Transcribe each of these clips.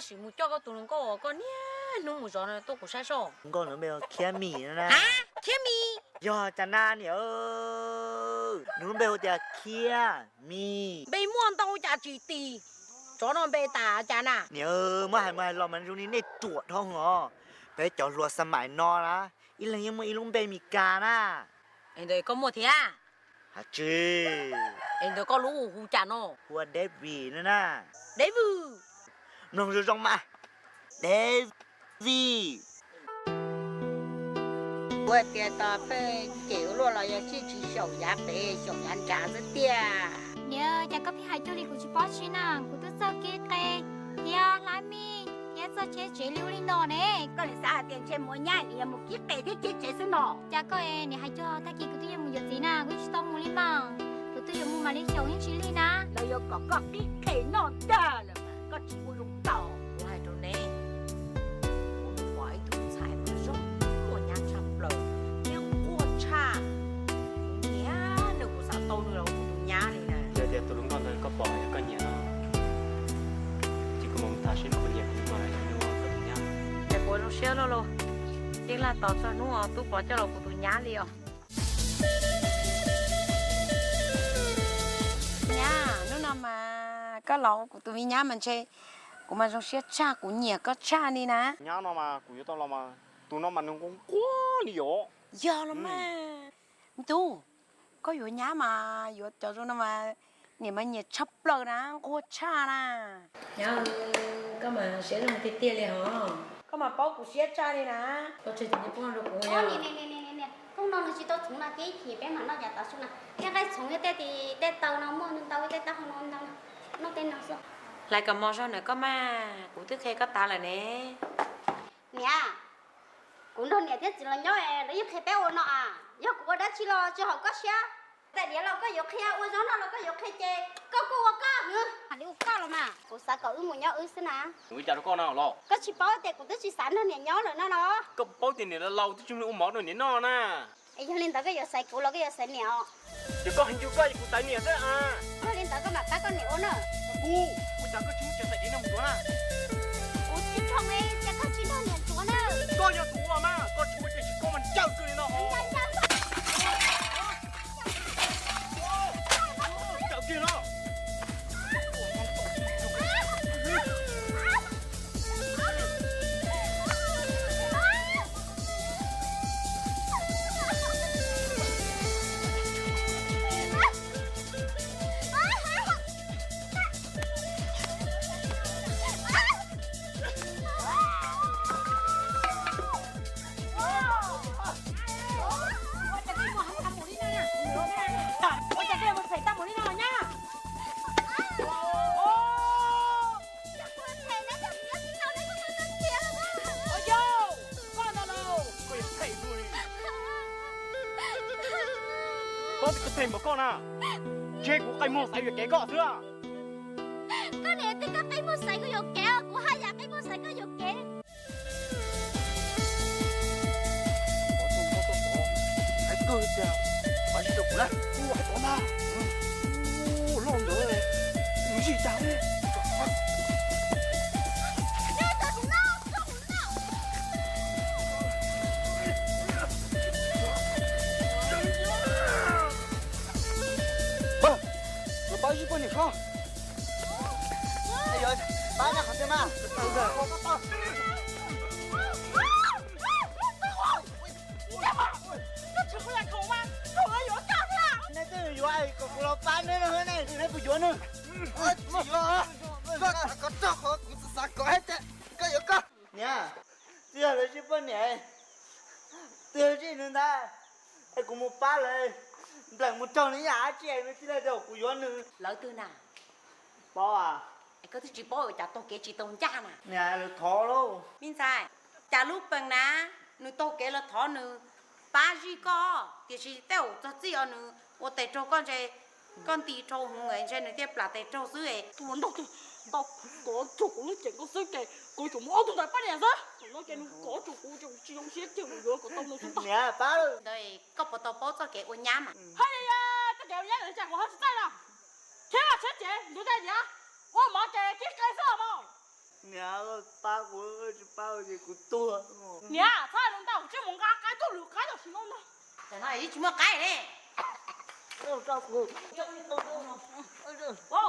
Sim mus coj koj tus hluas nkauj uas koj niaj hnub mus zov no tuaj kuv sab soj. Nkauj nws lub npe hu Khiab Mis no na. Khiab Mis? Yog cas na niam. Nws lub npe hu tias Khiab Mis. Npe muaj ntau cas tsis tis, tsov no npe tas cas na? Niam, muab hais mus hais los mas zoo li nej ruam dhau os. Peb cov hluas xab maim no na, ib leeg yeej muaj ib lub npe Mis Kas na. Es ntawm koj muaj thiab? Hais tsis. Es ntawm koj lub hu cas no? Hu ua David no na. David. Mloog zoo zoo mas. David. Ua tias tos pheej cem ua luaj los yog tsis tsis xyaum yav pem xyaum yav nrad xwb tiag. Niam, cas koj pheej hais cuag li kuv tsis paub tseeb na, kuv twb txawj kib qe thiab hlab mij thiab txawj cheb tsev li ub li no ne. Koj nim xav hais tias ntshe mus ua nyab nim yog mus kib qe thiab cheb tsev xwb no. Cas koj es nim hais cuag tag kis kuv twb yuav mus yuav txiv na, kuv yeej tsis tau mus li mas. Kuv twb yuav mus mam li xyaum yeej tsis lig na. Lawv yuav kom koj kib qe noj tag lawm mas koj tsis ua zoo tau. Kuv hais rau neb, kuv mus pom ib tug ntxhais mas zoo muaj nyab tshaj plaws thiab nquag tshaj. Kuv nyiam nws, kuv xav tau nws los ua kuv tus nyab li na. Yog tias tus hluas nkauj ntawd koj pom yog koj nyiam no, ces kuv mam mus tham seb koj puas nyiam kuv mas yog nws ua koj tus nyab. Es kuv zoo siab lauj lauj, yeej laj tos txog hnub tub pov coj los kuv tus nyab li os. Nyab, hnub no mas koj los ua kuv tus me nyab mas ntshe kuv mas zoo siab tshaj, kuv nyiam koj tshaj li na. Nyab no mas kuv yuav tau los mas tus no mas nws nquag nquag li os. Yog los mas. Me tub, koj yuav nyab mas yuav cov zoo no mas niam mas nyiam tshaj plaws na, nquag tshaj na. Nyab, koj mas siab zoo tiag tiag li hos. Koj mas paub kuv siab tshaj li na. Koj tseg cov niag pob no rau kuv. Niam, niam, niam, niam, niam, koj no nws tsis tau txhoov no ces ib chim peb mam noj yav tom su na. Tej nqaij txhoov thiab tej tis tej taw no muaj ntau, tej taub hau no ntau, noj tej no xwb. Hlais kom mos zog nawb koj mas, kuv twb qhia koj tas lawm ne. Niam, kuv nrog niam thiab txiv los nyob es lawv yeej qhia peb ua no as. Yog kuv ua dab tsi los tsis haum koj siab. Txais diav los koj yuav qhia, ua zaub noj los koj yuav qhia ces koj kuj ua koj. Mam li ua koj los mas, kuv xav kom wb mus nyob wb xwb na. Ua cas rau koj no los? Koj tsis paub tias kuv twb tsis xav nrog niam nyob lawm no los? Koj paub tias niam laus laus twb tsis muaj li ua mov rau niam noj na. Es yog li ntawd koj yuav xaiv kuv los koj yuav xaiv niam os? Ces koj heev yug koj es kuv xaiv niam xwb a. Yog li ntawd koj mam pab koj niam ua na. Kuv, ua cas koj tsis muab cov txais diav no mus ntxuav na? Kuv tsis thoom es tias koj tsis nrog niam ntxuav na. Koj yog tus ua mas koj tsis muab ces tsis koj mas ncaws kawg li no. Ncaws kiag no. Ua cas koj mus phem tag mus li no nyab? Koj no lauj, koj yuav phem mus li. Paub tias kuv phem npaum koj na, ntshe kuv qe muag xaiv yuam kev koj xwb. Koj niam twb koj qe muag xaiv kuv yuam kev, kuv haj yam qe muag xaiv koj yuam kev. Hais kawg tias, hais tsis rau kuv na, kuv hais tod ntag. Loj ntawd, nws zij tag li. Pab zij poj niam ko. Pab na qhov twg mas. Neb twb yuav kom kuv los pab neb no ne, neb puas yuav nws? Tsis yuav, koj xav kom rau qhov kuv xav kom thiab ces koj yuav koj. Niam, twb yog lawv zij poj niam, twb yog zij nws ntag, es kuv mus pab lawv nplees mus raug nws ib yam dab tsi es nws thiaj li tias kuv yuav nws. Lawv twg na? Paub as. Es koj twb tsis paub ua cas taug kev tsis tau ncaj na. Niam, lawv thov lauj. Me ntxhais, cas lub pees na, nws taug kev los thov nws pab zij koj, tiam sis tej zaum txog txij os nws ua tes raug koj ntshe koj nti dhau hwv ntshe nws thiaj plam tes raug xwb es. Tus hluas nraug twg ntau kov tsuag kuv lub cev nkauj xwb ces kuv tsum muab ob tug ntawd pab niam xwb. Thaum no ces nws kov tsuag kuv ces kuv tsis zoo siab ces kuv yuav kom tau nws xwb ntag. Niam, pab. Ntawd koj puas tau paub txoj kev ua nyab mas? Haj yam, txoj kev ua nyab ntawd cas kuv ho tsis txawj no. Khiav los tshiab cev, ntuv tag diav, ua mov ces kib qe xwb os mog. Niam, pab kuv, tsis pab ces kuv tuag. Niam, txhob hais lus ntau, kuv tseem mus nqa qaib tuaj lwm qaib tam sim no ntag. Tam no ib tsis muaj qaib ne. Ua,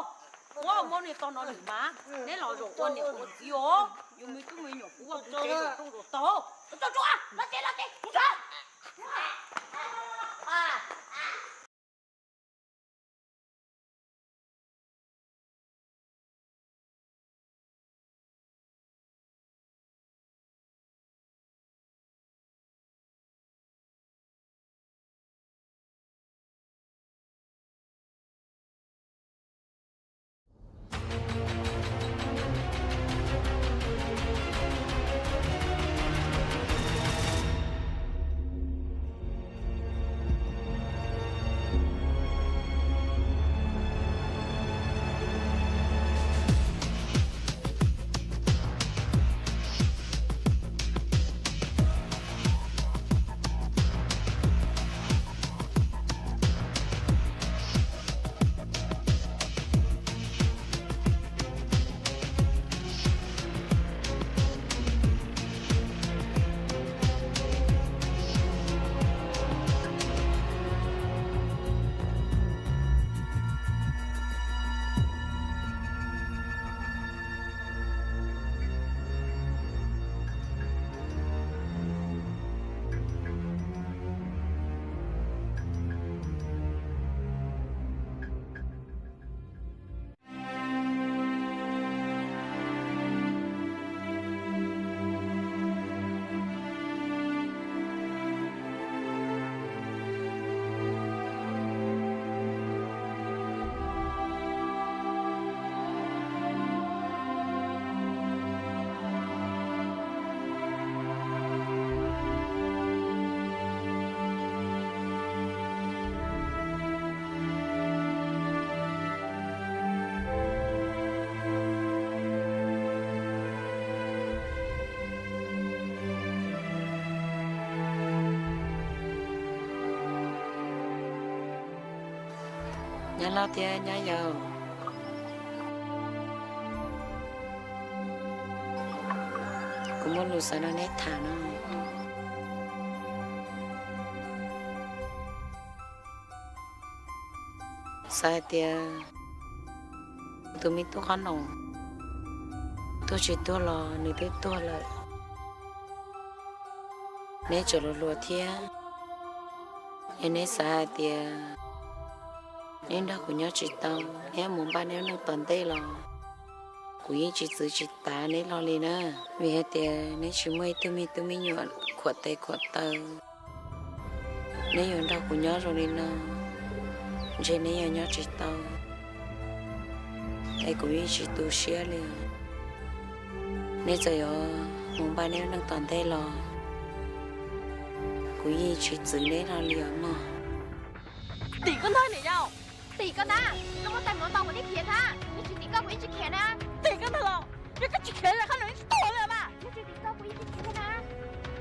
ua, muab niag tog no lwm mas, neb los zaum ua niam ua txiv os, yus me tub me nyuam puag pub tsev zaum rooj zaum tog. Los tsev, los tsev, mus tsev. Nyob loj thiab nyob yau. Kuv muaj lus xav nrog neb tham no. Xav hais tias tus me tub qhob noom tuag tsis tuag los nws twb tuag lawm. Neb tseem hluas hluas thiab, es neb xav hais tias neb nrog kuv nyob tsis tau, neb mus npaj neb lub neej tom ntej los kuv yeej tsis txwv tsis tav neb hlo li na. Vim hais tias neb tsis muaj ib tug me tub me nyuam khuam tes khuam taw. Neb yuav nrog kuv nyob zoo li no, ntshe neb yuav nyob tsis tau, es kuv yeej tsis tu siab li. Neb txawm yuav mus npaj neb lub neej tom ntej los kuv yeej tsis txwv neb hlo li os mog. Tim koj ntag niam yau. Tim koj ntag, koj muab tais mov ntau kuv thiaj khiav ntag, yog tsis tim koj kuv yeej tsis khiav na. Tim koj ntag los, yog koj tsis khiav qhob noom yeej tsis tuag li mas. Yog tsis tim koj kuv yeej tsis khiav li na.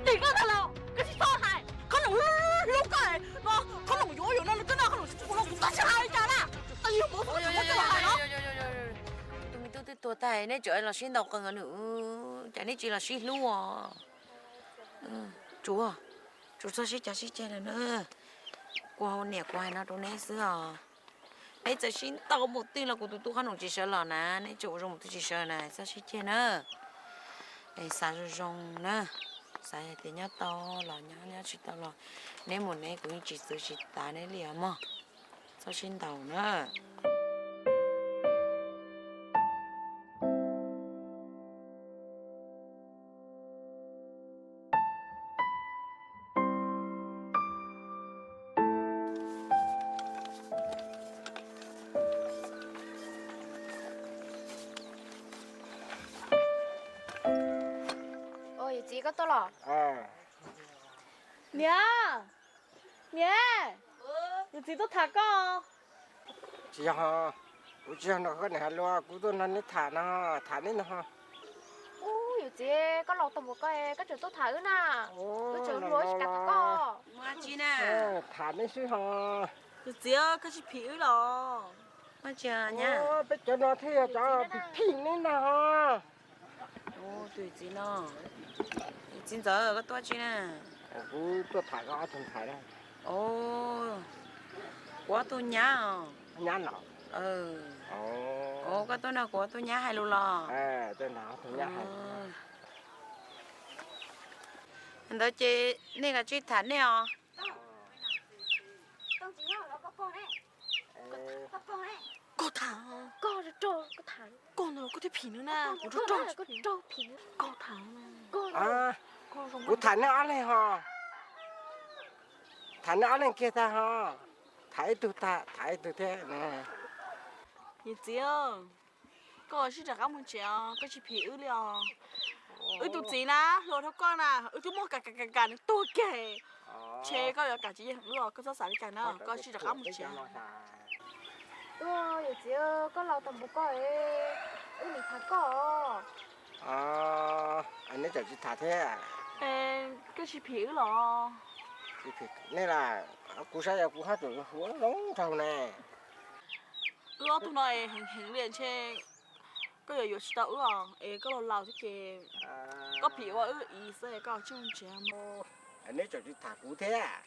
Tim koj ntag los, koj tsis txhob hais, qhob noom hlub koj no, qhob noom yuav yuav no nws twb noj qhob noom tsis txog kuv no kuv twb tsis hais li cas na. Tsis yog mov kuv tsis muab coj los hais no. Tus me tub twb tuag tag neb tseem los sib ntaus qees nws, cas neb tsis los sib hlub os. Tsuav, tsuav txhob sib cav sib ceg lawm na. Kuv niam kuv hais no rau neb xwb os. Neb txawm sib ntaus npaum twg los kuv tus tub qhob noom tsis sawv los na, neb tseem ua zoo npaum twg tsis sawv na, txhob sib ceg na. Es xav zoo zoo na, xav hais tias nyob tau los nyob, nyob tsis tau los neb mus neb, kuv yeej tsis txwv tsis tav neb li os mog. Txhob sib ntaus na. Yawm txiv, koj tuaj los? Niam, niam, yawm txiv tuaj tham koj. Tsis yog, kuv tsis yog nrog koj niam hais lus, kuv tuaj nrog neb tham no, tham neb no. Ub, yawm txiv, koj laus tag npaum koj, koj tseem tuaj tham wb na. Wb tseem hluas tsis kam tham koj. Tham neb xwb ho. Yawm txiv, koj tsis phim wb los? Peb cov no thiaj yog cov phim phim neb na. Txiv no, txiv ntxawm, koj tuaj tsi na? Kuv tuaj tham koj ob tug ntxhais na. Kuv ob tug nyab os. Nyab no. Koj tuaj nrog kuv ob tug nyab hais lus los? Ntawd ces nej kav tsij tham nej os. Koj tham, koj ntawd koj thiaj phim nws na, kuv rau koj tham. Kuv tham nej ob leeg ho, tham nej ob leeg kiag tag ho, tham ib tug tag, tham ib tug thiab. Niam txiv, koj sib rov qab mus tsev os, koj tsis phim wb li os. Wb tus txiv na, hluas dhau koj na, wb twb muab kam kam kam nws tuag kiag. Ntshe koj yuav kam tsis yeej wb os, koj txhob xav li cas na, koj sib rov qab mus tsev. Yawm txiv, koj laus tau npaum koj, wb nim tham koj. Neb tseem tsis tham thiab? Koj tsis phim wb los? Nej las, kuv saib yog kuv hab tseem ua zoo nraug ne. Wb ob tug no es heev heev li ntshe koj yuav yuav tsis tau wb os, es koj laus laus thiab ces koj phim ua wb ib xwb, koj tsij mus tsev. Neb tseem tsis tham kuv thiab?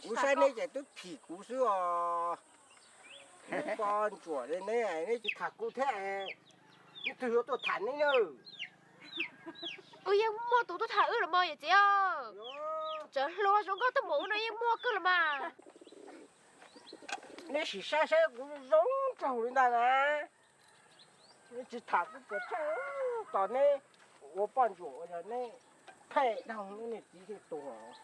Kuv saib neb ces twb phim kuv xwb os. Poj ntsuam li neb, neb tsis tham kuv thiab, ib tug yuav tuaj tham neb na. Wb yeej muaj tus tuaj tham wb los mas yawm txiv. Tseem hluas zoo nkauj tuaj mus no yeej muaj kawg los mas. Neb sim saib saib kuv zoo nraug li ntag na. Neb tsis tham kuv puas tsaug, tos neb ua poj ntsuam ua yog neb phem dhau neb niam txiv thiaj tuag.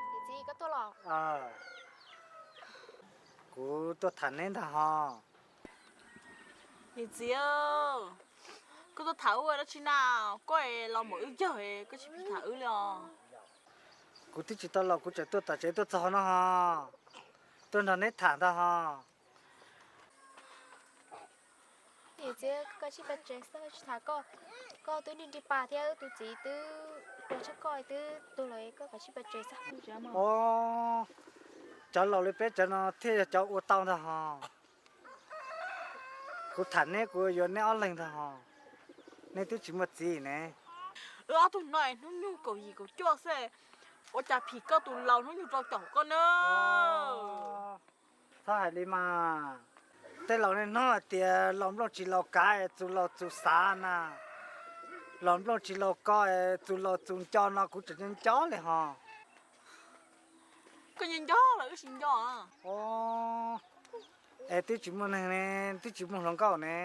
Niam txiv, koj tuaj los? Kuv tuaj tham neb ntag ho. Niam txiv, koj tuaj tham wb ua dab tsi na? Koj es los mus wb yawg, koj tsis phim tham wb li os. Kuv twb tsis tau los, kuv tseem tuaj tom tsev tuaj txog no ho. Tuaj nrog neb tham ntag ho. Niam txiv, koj tsij pab tsev xwb, tsis tham koj. Koj twb nij nrig pas thiab, wb tus txiv twb tuag tshaj koj twb tuag lawm, koj kav tsij pab tsev xwb. Os, cov laus li peb cov no thiaj yog cov ua tau ntag ho. Kuv tham neb, kuv yuav neb ob leeg ntag ho. Neb twb tsis muaj txiv ne. Wb ob tug no hnub nyoog kaum yim kaum cuaj xwb, ua cas phim koj tus laus hnub nyoog rau caum koj na. Txhob hais li mas. Tej laus niaj hnub hais tias laus nplooj tsis laus kav es txus laus txus xav na. Laus nplooj tsis laus kos es txus laus txus nco no kuv tseem nco nco li ho. Koj nco nco los wb tsis nco. Es twb tsis muaj neeg ne, twb tsis muaj hluas nkauj ne.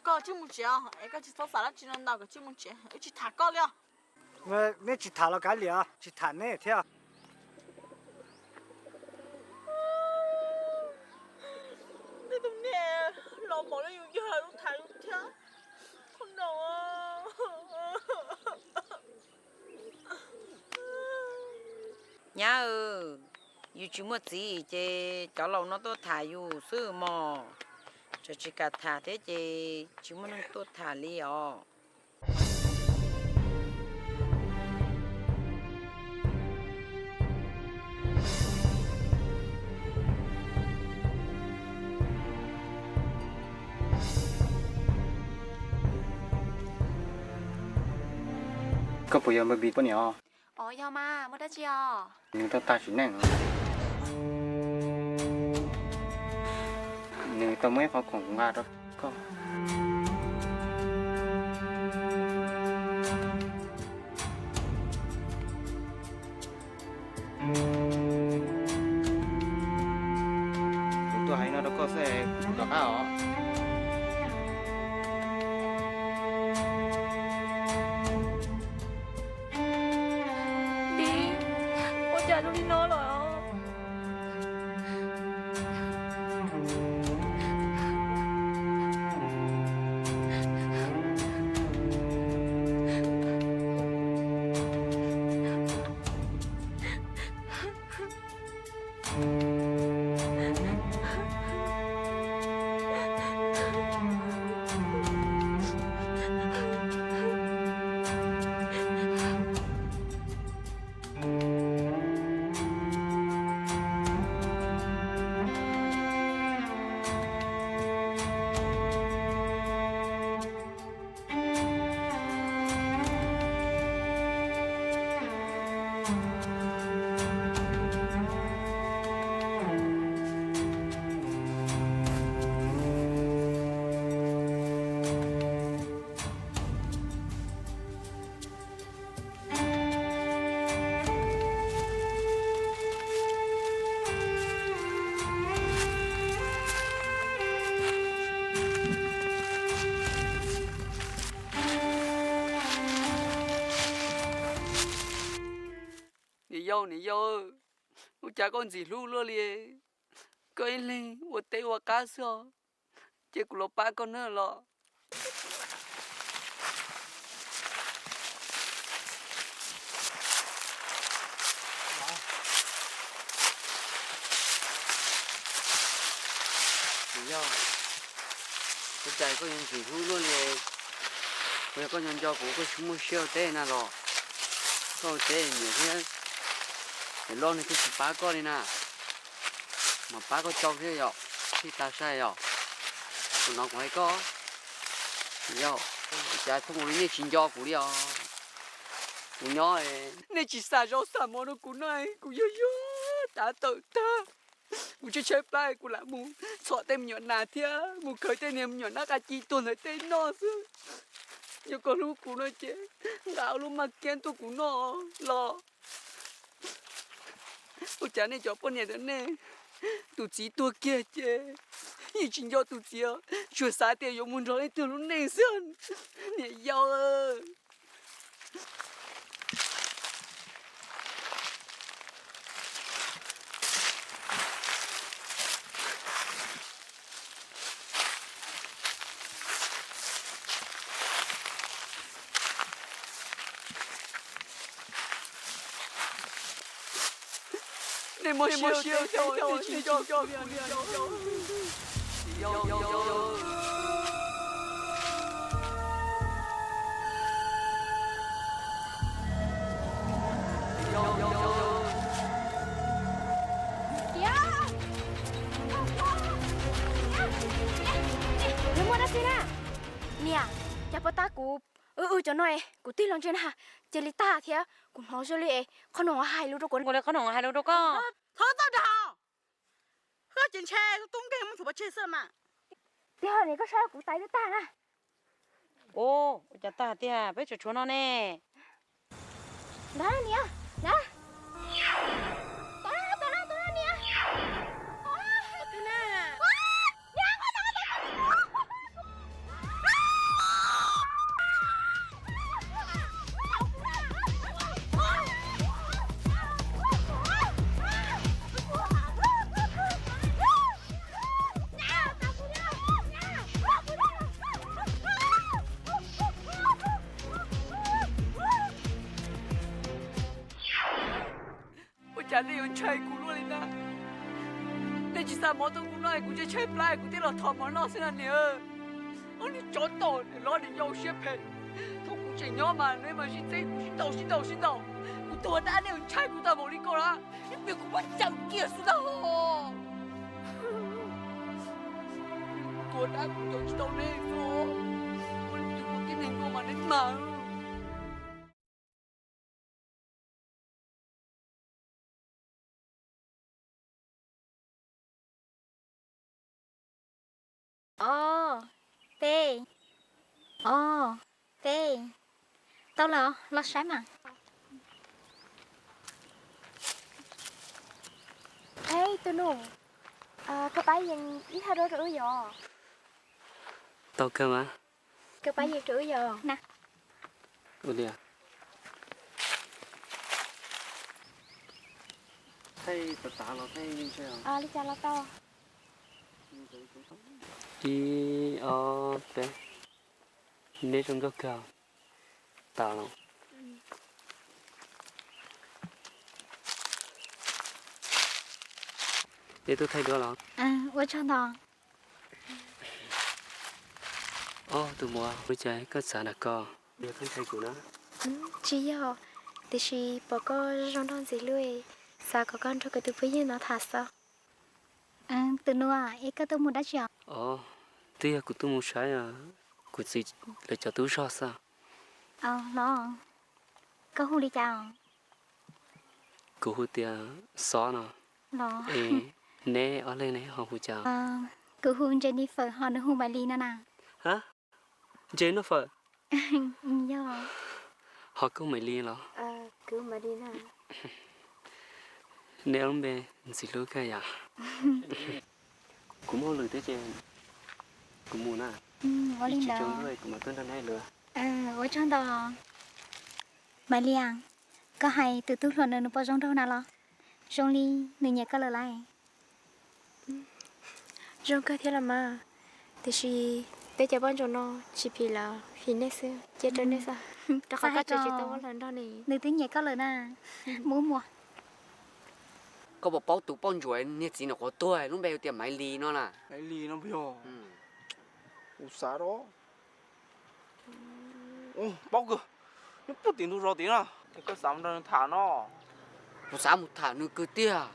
Koj tsij mus tsev, es koj tsis txhob xav dab tsi no ntau, koj tsij mus tsev, wb tsis tham koj li os. Neb tsis tham los kav liam, tsis tham neb thiab. Neb tus niam los mos li yus yog lub tham yus thiab. Qhov no. Nyab, yus tsis muaj txiv ces cov laus no tuaj tham yus xwb mog. Tseem tsis kam tham thiab ces tsis muaj neeg tuaj tham li os. Koj puas yog Npawg Npis poj niam os? Os, yog mas, muaj dab tsi os? Nws tau tag sim neej, nws tau muab ib qho khoom nqa rau koj. Kuv tuaj hais no rau koj xwb, rov qab os. Txiv, ua cas zoo li no lawm? Yau niam yau, ua cas koj ntxim hlub luaj li, koj ib leeg ua teb ua qab xwb os, ces kuv los pab koj na los. Yau, ua cas koj yuav ntxim hlub luaj li, yog koj nco nco kuv koj tsis muaj siab ua teb na los, koj ua teb nyiam thiab, niam loj nws twb tsis pab koj li na, mas pab koj tsau thiab yom, tsis tas sai yom, kuv hnov kuv hais koj. Yau, cas thooj ua li nej tsis nco kuv li os, kuv nyob, nej tsis xa zaub xa mov rau kuv noj, kuv yog yog tav tawm tag. Kuv tshaib tshaib plab kuv lam mus txhom tej me nyuam nas thiab mus khaws tej niag me nyuam nab qa ci tuag ntawm tej noj xwb. Yog koj hlub kuv no ces nqa lub maj kiab tuaj kuv noj los. Ua cas nej cov poj niam ntawm nej, tus txiv tuag kiag ces yeej tsis nco tus txiv, tsuas xav tias yuav mus nrog leej twg lub neej xwb, niam yau. Nej muaj siab, nej tsis nco kuv li os. Nws muaj dab tsi na? Niam, cas puas tag kuv, w w cov no es kuv tig los ntsia na, cia li tag thiab kuv hnov zoo li es qhov no hais lus rau kuv, li qhov no hais lus rau koj. Thov txoj dag, koj ces ntshe tub nkeeg muab nchuav pov tseg xwb mas. Tiag, niam koj saib kuv tais twb tag na. Ua cas tag tiag, peb tseem tshuav no ne. Ntag niam, ntag. Tos na, tos na, tos na niam. Ua cas nej yuav ntshai kuv luaj li na? Nej tsis xa mov tuaj kuv noj es kuv tshaib tshaib plab kuv thiaj los thov mov noj xwb na niam. Ob niag tsov tom niam loj niam yau siab phem, thaum kuv tseem nyob mas nej mas sib txeeb kuv sib ntaus sib ntaus sib ntaus, kuv tuag dab nej yuav ntshai kuv tag npaum li ko na? Ib pliag kuv muab cam kiag xwb ntag. Tuag dab kuv ncaws tsis tau nej xwb, kuv tus kuv tib neeg dua mas nej mag. Ob, peb. Ob, peb. Tau lawm, los saib mas. Ej, tus nus, koj pab yees ib thaj duab rau wb yom? Tau kawg mas. Koj pab yees rau wb yom na. Ua li, thaij tav tav los thaij li cas los tau. Ib, ob, peb. Neb zoo nkauj kawg. Tas los. Neb tuaj thaij duab los? Ua tsaug ntau. Ob, tus muam, ua cas koj txav nram ko? Yog koj ntshai kuv na? Tsis yog, tiam sis pom koj zoo nraug ntxim hlub, xav kom koj nrog kuv tus phooj ywg no tham xwb. Tus nus, es koj tuaj mus dab tsi os? Os, twb yog kuv tuaj mus saib kuv txiv lawv cov tub zog xwb. Los, koj hu li cas os? Kuv hu tias Xob no. Los, es neb ob leeg ne ho hu cas? Kuv hu Jennifer ho nws hu Malis no na. Ha? Ntshe noj fawm. Yog. Ho koj Malis los? Neb ob lub npe ntxim hlub kawg yom. Kuv muaj lwm thiab ces kuv mus na. Ua li ntawd kuv mam tuaj nrog neb lwm. Ua tsaug ntau. Malis, Koj hais tus tub hluas no nws puas zoo nraug na los? Zoo li nws nyiam koj lawm lauj. Zoo kawg thiab los mas, tiam sis peb cov poj ntsuam no tsis phim lawv, phim nej xwb, cia rau nej xwb. Rau qhov koj tseem tsis tau muaj hluas nraug ne. Nws twb nyiam koj lawm na, Muaj Muas. Koj puas paub tus poj ntsuam niag txiv nraum qhuav tuag lub npe hu tias Maiv Lis no na? Maiv Lis no puas yog? Kuv xav rau. Paub kawg, nyob puag tim ntug zos tid na. Es koj xav mus nrog nws tham no? Kuv xav mus tham nws kawg tiag,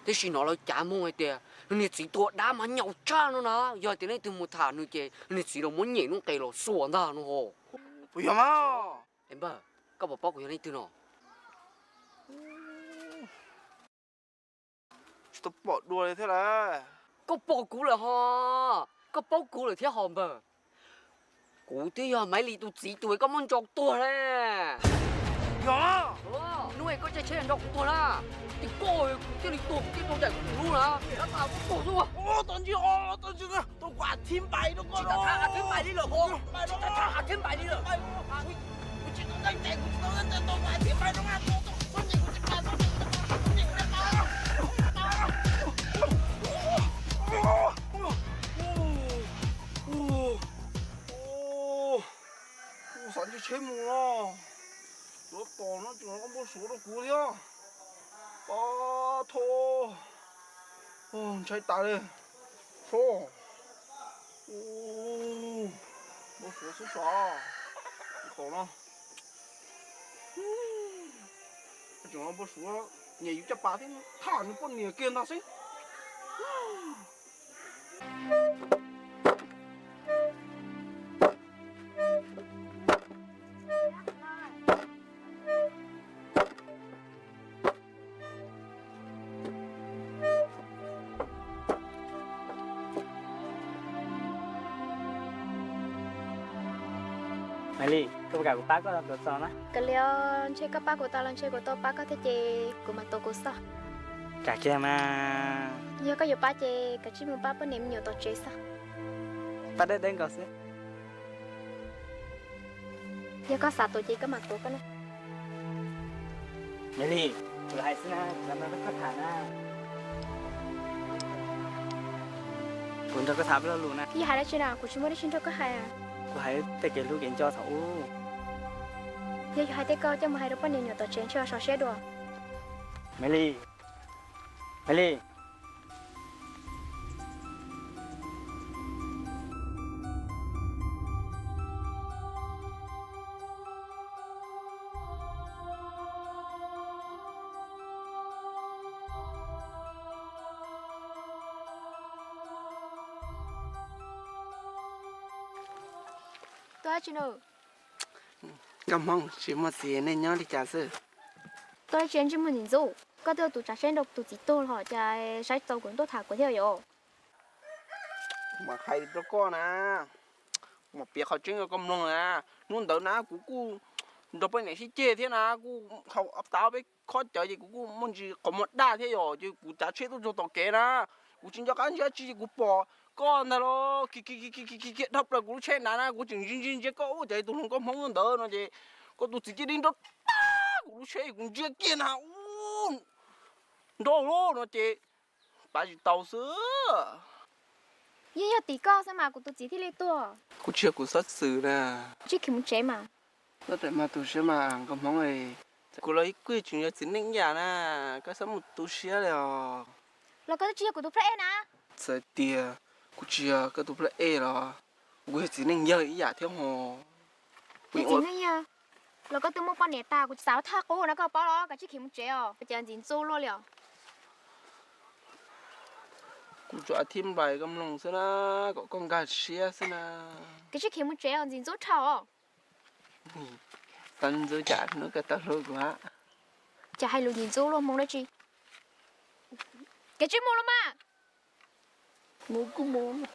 tiam sis hnov lawv cav moog hais tias nws niag txiv tua dab mas nyaum tshaj no na. Yog hais tias leej twg mus tham nws ces nws niag txiv los muab nyem lub qe los xuas ntag no ho. Puas yog mas? Es npawg, koj puas paub kuv yog leej twg no? Tsis tau pom dua li thiab lauj. Koj pom kuv lawm ho, koj paub kuv lawm thiab ho npawg. Kuv twb yog Maiv Lis tus txiv tus uas koj muab ntsaum tuag ne. Yog, hnub koj caij tsheb nrog kuv tuag na, ces koj, kuv thiaj li tuag, kuv thiaj tau ncaim kuv tus hlub na. Tab tas koj tuag xwb. Tos ntsis, tos ntsis, tos kuv thib npais rau koj. Tsis tas thib npais li lawm ho, tsis tas thib npais li lawm. Kuv tsis tau ncaim, kuv tsis tau ncaim, tos kuv thib npais rau. Kuv xav nce tsheb mus no, yuav tos no tseem los npau suav rau kuv thiab. Pab tho, ntshai tas li. Sob, npau suav xwb sas. Tos no, tseem los npau suav, nyiam yus caj pas thiab, tham nws poj niam kiag ntag xwb. Maiv Lis, koj puas kam kuv pab koj tuav txos na? Kav liam, ntshe koj pab kuv tau los ntshe kuv tau pab koj thiab ces kuv mam tuav kuv xwb. Kam kiag mas. Yog koj yuav pab ces kav tsij mus pab poj niam me nyuam tom tsev xwb. Pab dawb dawb nkaus xwb. Yog koj xav tuav ces koj mam tuav koj na. Maiv Lis, kuv hais xwb na, kuv nrog koj tham na. Kuv nrog koj tham peb lo lus na. Yog hais dab tsi na? Kuv tsis muaj dab tsi nrog koj hais. Kuv hais tej kev hlub kev nco thaum ub. Yog yuav hais tej koj coj mus hais rau poj niam nyuam tom tsev ntshe sov siab dua. Maiv Lis, Maiv Lis. Tuaj dab tsi no? Nkauj Hmoob, tsis muaj txiv nej nyob li cas xwb? Tuaj dab tsi ntsej muag ntxim ntxub? Koj twb ua tus tsav tsheb nrog tus txiv tuag los cas saib tau kuv tuaj tham kuv thiab yom? Kuv mam hais rau koj na, kuv mam piav qhov tseeb rau koj mloog na. Hnub ntawd na kuv kuj nrog poj niam sib ceg thiab na, kuj haus tav peb khob cawv ces kuv kuj muaj ntsis qhov muag daj thiab yom, ces kuv tsav tsheb tuaj txog tom kev na, kuv tsis nco qab ntsia dab tsi ces kuv pom koj ntag los kiag kiag dhau plaws kuv lub tsheb na na, kuv tseem ntsia ntsia ntsia koj ub, cas tus hluas nkauj Hmoob ntawd no ces koj tus txiv cia li nrov tag kuv lub tsheb, kuv ntsia kiag na ub, nrov lawm no ces pab tsis tau xwb. Yeej yog tim koj xwb mas kuv tus txiv thiaj li tuag. Kuv tsis yog kuv xov xwm na. Tsij khiav mus tsev mas. Koj tus siab mas nkauj Hmoob, kuv los kuj tseem yog txiv neej ib yam na, koj txhob mus tu siab li os. Los koj twb tsis yog kuv tus plab ej na. Txawm tias kuv tsis yog koj tus plab ej los kuv yog txiv neej yawg ib yam thiab ho. Txiv neej yawg los koj twb muaj poj niam tag, kuv tsis xav thaj qub no koj paub los, koj tsij khiav mus tsev os, cas ntxim ntxub luaj li os. Kuv tsuas thib nplais koj mloog xwb na, kom koj nkag siab xwb na. Koj tsij khiav mus tsev os, ntxim ntxub dhau. Tau ntxub cas hnub koj tau hlub kuv. Cas hais lus ntxim ntxub luaj, hmoo dab tsi? Koj tsij mus los mas. Mus kuj mus.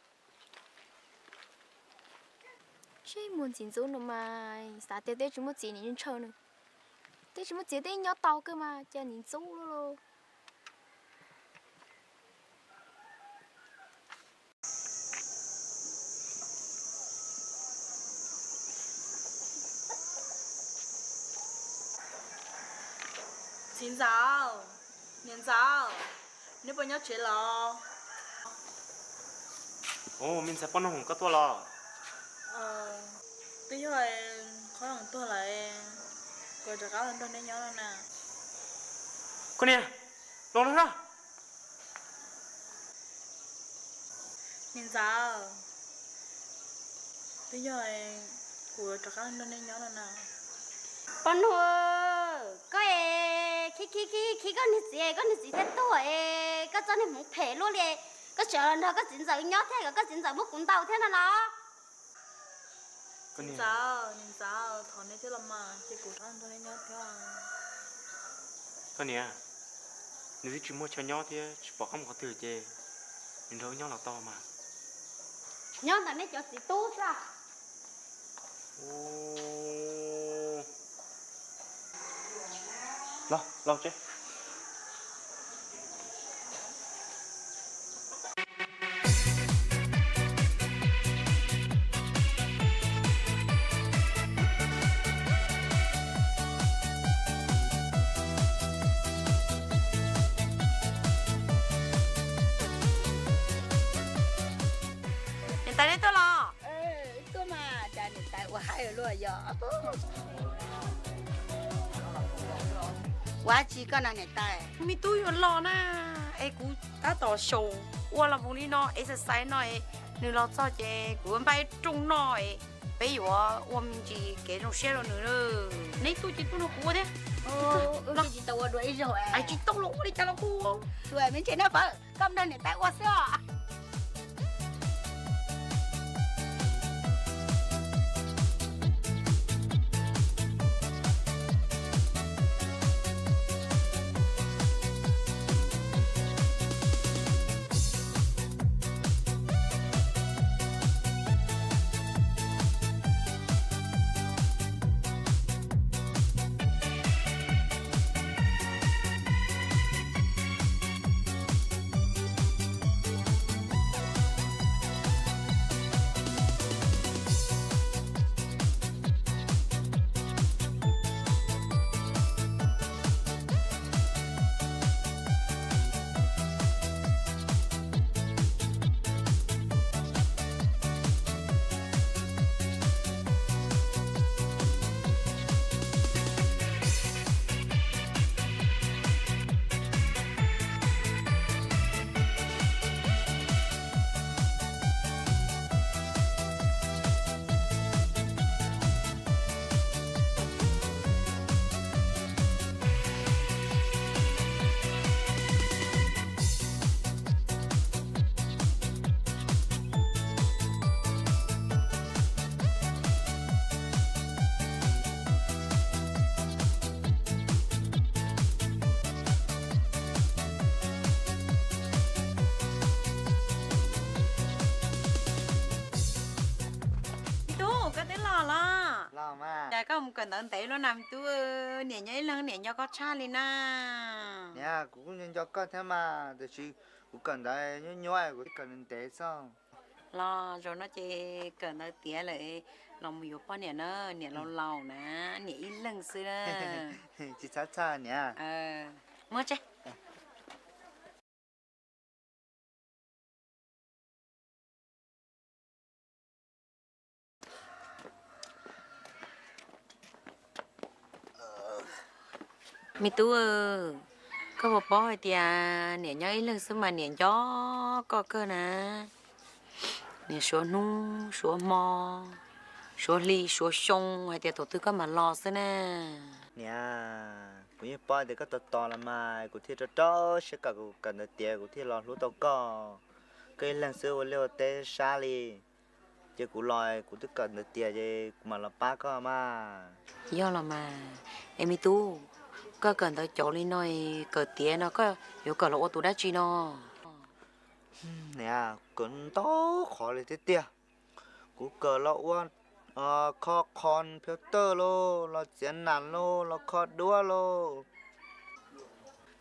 Tsij mus ntxim ntxub no mas, xav tias twb tsis muaj txiv nim ntshaw nws. Twb tsis muaj txiv twb nyob tau kawg mas cas ntxim ntxub luaj. Txiv ntxawm, niam ntxawm, neb puas nyob tsev los? Ua, me ntxhais poj noog, koj tuaj los? Twb yog qhov zoo tuag lawm, kuv rov qab los nrog neb nyob no na. Koj niam, los no na. Niam ntxawm, twb yog kuv rov qab los nrog neb nyob no na. Poj noog, koj es khib khib khib khib koj niag txiv, koj niag txiv thiaj tuag es koj txoj niag hmoov phem luaj li, koj tseem los nrog koj txiv ntxawm nyob thiab kom koj txiv ntxawm muab kuv ntaus thiab no los? Niam ntxawm, niam ntxawm, thov neb thiab los mas, ces kuv rov nrog neb nyob thiab. Koj niam, nws twb tsis muaj chaw nyob thiab tsis pom qab mus qhov twg ces nws nrog wb nyob los tau mas. Nyob ntawm nej cov txiv tub xwb. Los, los tsev. Niam tais, neb tuaj los? Tuaj mas, cas niam tais ua haib luaj yog? Ua dab tsi koj na niam tais? Me tub yuav los na, es kuv tab tom xyaum ua los mus li no, exercise no, nws los txog ces kuv npaj ib rooj noj, peb yuav ua me ntsis kev zoo siab rau nws. Neb tuaj ces tuaj nrog kuv ua thiab. Tsis tau ua dua ib zaug, tsis tau los ua li cas los kuj ua. Me ntsis noj fawm, koj nrog niam tais ua xwb os. Me tub, koj twb los los? Cas koj mus kawm ntawv ntev luaj na me tub? Niam nco ib leeg niam nco koj tshaj li na. Niam, kuv kuj nco nco koj thiab mas, tiam sis kuv kawm ntawv nyuaj nyuaj, kuv kawm ntev xwb. Los zaum no ces kawm ntawv tiav lawm, los mus yuav poj niam na, niam laus laus na, niam ib leeg xwb na. Tsis txhob txhawj niam. Muab tsev. Me tub, koj puas paub hais tias niam nyob ib leeg xwb mas niam nco koj kawg na. Niam suav hnub suav hmo, suav hli suav xyoo hais tias thaum twg koj mam los xwb na. Niam, kuv yeej paub tias koj tos tos los mas kuv thiaj rau rau siab kom kuv kawm ntawv tiav kuv thiaj los hlub tau koj. Koj ib leeg xwb ua liaj ua teb sab li, ces kuv los kuv twb kawm ntawv tiav ces kuv mam los pab koj mas. Yog los mas. Es me tub, koj kawm ntawv cov li no, kawm tiav no koj yuav kawm los ua tus dab tsi no? Niam, kawm ntau qhov li tiag tiag. Kuv kawm los ua kho computer lauj, los txiav nas lauj, los kho duab lauj,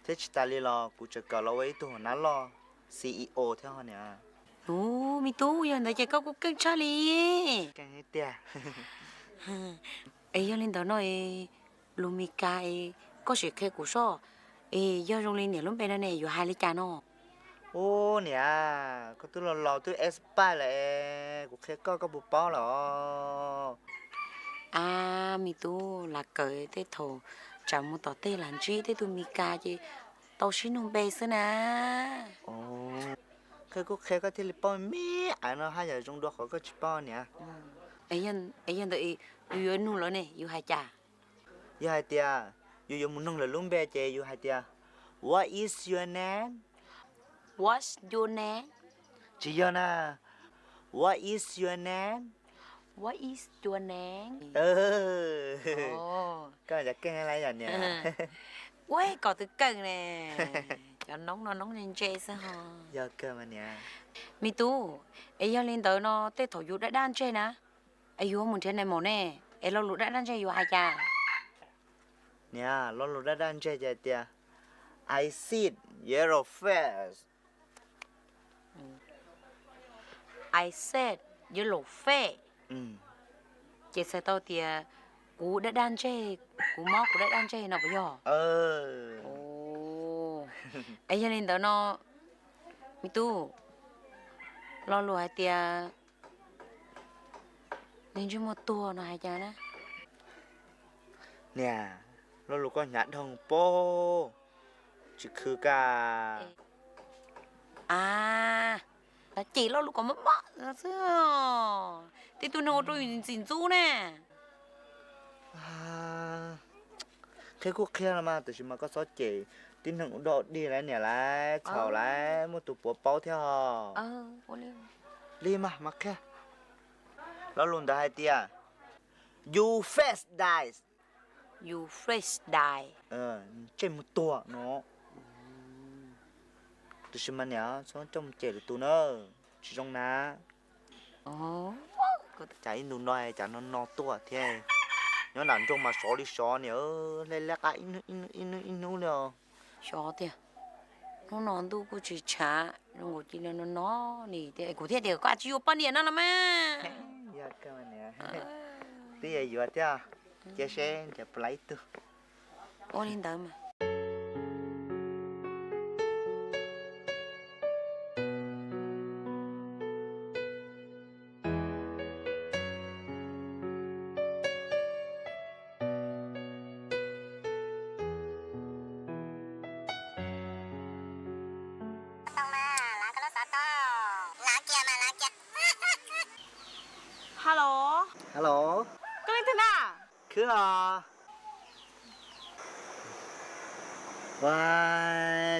thiab tsis tas li los kuv tseem kawm los ua ib tug hauv nab loj, C E O thiab ho niam. Ub, me tub, yog ntawd ces koj kuj keej tshaj li. Keej tiag. Es yog li ntawd no, lus Mes Kas es Koj sim qhia kuv soj, es yog zoo li niam lub npe no ne yuav hais li cas no? Ub niam, koj twb los laus twb expire lawm, kuv qhia koj koj puas paub lawm os? A, me tub, lam kawm tej thaum tsam mus tom tej lam ntsib tej tug Mis Kas ces tau sib nug npe xwb na. Qhia kuj qhia koj thiaj li paub me me, no haj yam zoo dua qhov koj tsis paub niam. Es yog ntawd yus yuav nug lawv ne yus hais cas? Yog hais tias yus yuav mus nug lawv lub npe ces yus hais tias, What is your name? What's your name? Tsis yog na. What is your name? What is your name? Koj cov keej lawm yom niam? Ua kom twb keej ne. Cov noob no noob ntse ntse xwb ho. Yog kawg mas niam. Me tub, es yog li ntawd no tej thaum yus daj daj ntseg na, es yus mus nrhiav nais maum ne, es lo lus daj daj ntseg yus hais cas? Niam, lo lus daj daj ntseg ces hais tias, I sit yellow face. I sit yellow face. Ces txhais tau tias kuv daj daj ntseg, kuv mob kuv daj daj ntseg no puas yog? Es yog li ntawd no, me tub, lo lus hais tias nws ntsej muag tuag no hais cas na? Niam, lo lus koj hnyav dhau pob, tsis khwv kag. A, ces lo lus kom mob mob xwb. Tej tug neeg ua rau yus ntxim ntxub ne. Qhia kuj qhia los mas, tab sis mas koj txhob cem tib neeg ua dog dig lawm niam lauj, txhaum lawm, muaj tus puav paub thiab os. Li mas mas qhia. Lo lus ntawd hais tias, you face die. You face die. Ntsej muag tuag no. Tab sis mas niam, txhob coj mus cem lwm tus na, tsis zoo na. Cas ib ntus no cas no no tuaj thiab. Nyob nram nroog mas sov li sov niam, hle leb qab ib hnub ib hnub li os. Xyov tiag, hnub no ntuj kuj tsis tshav zoo nkaus cia li no no li tiag, kuv thiaj tias koj tsis yuav poj niam no los mas. Twb yuav yuav thiab, cia seb nrhiav puas tau ib tug. Ua li ntawd mas. Hello. Hello. Koj leej twg na? Khwb os. Ua,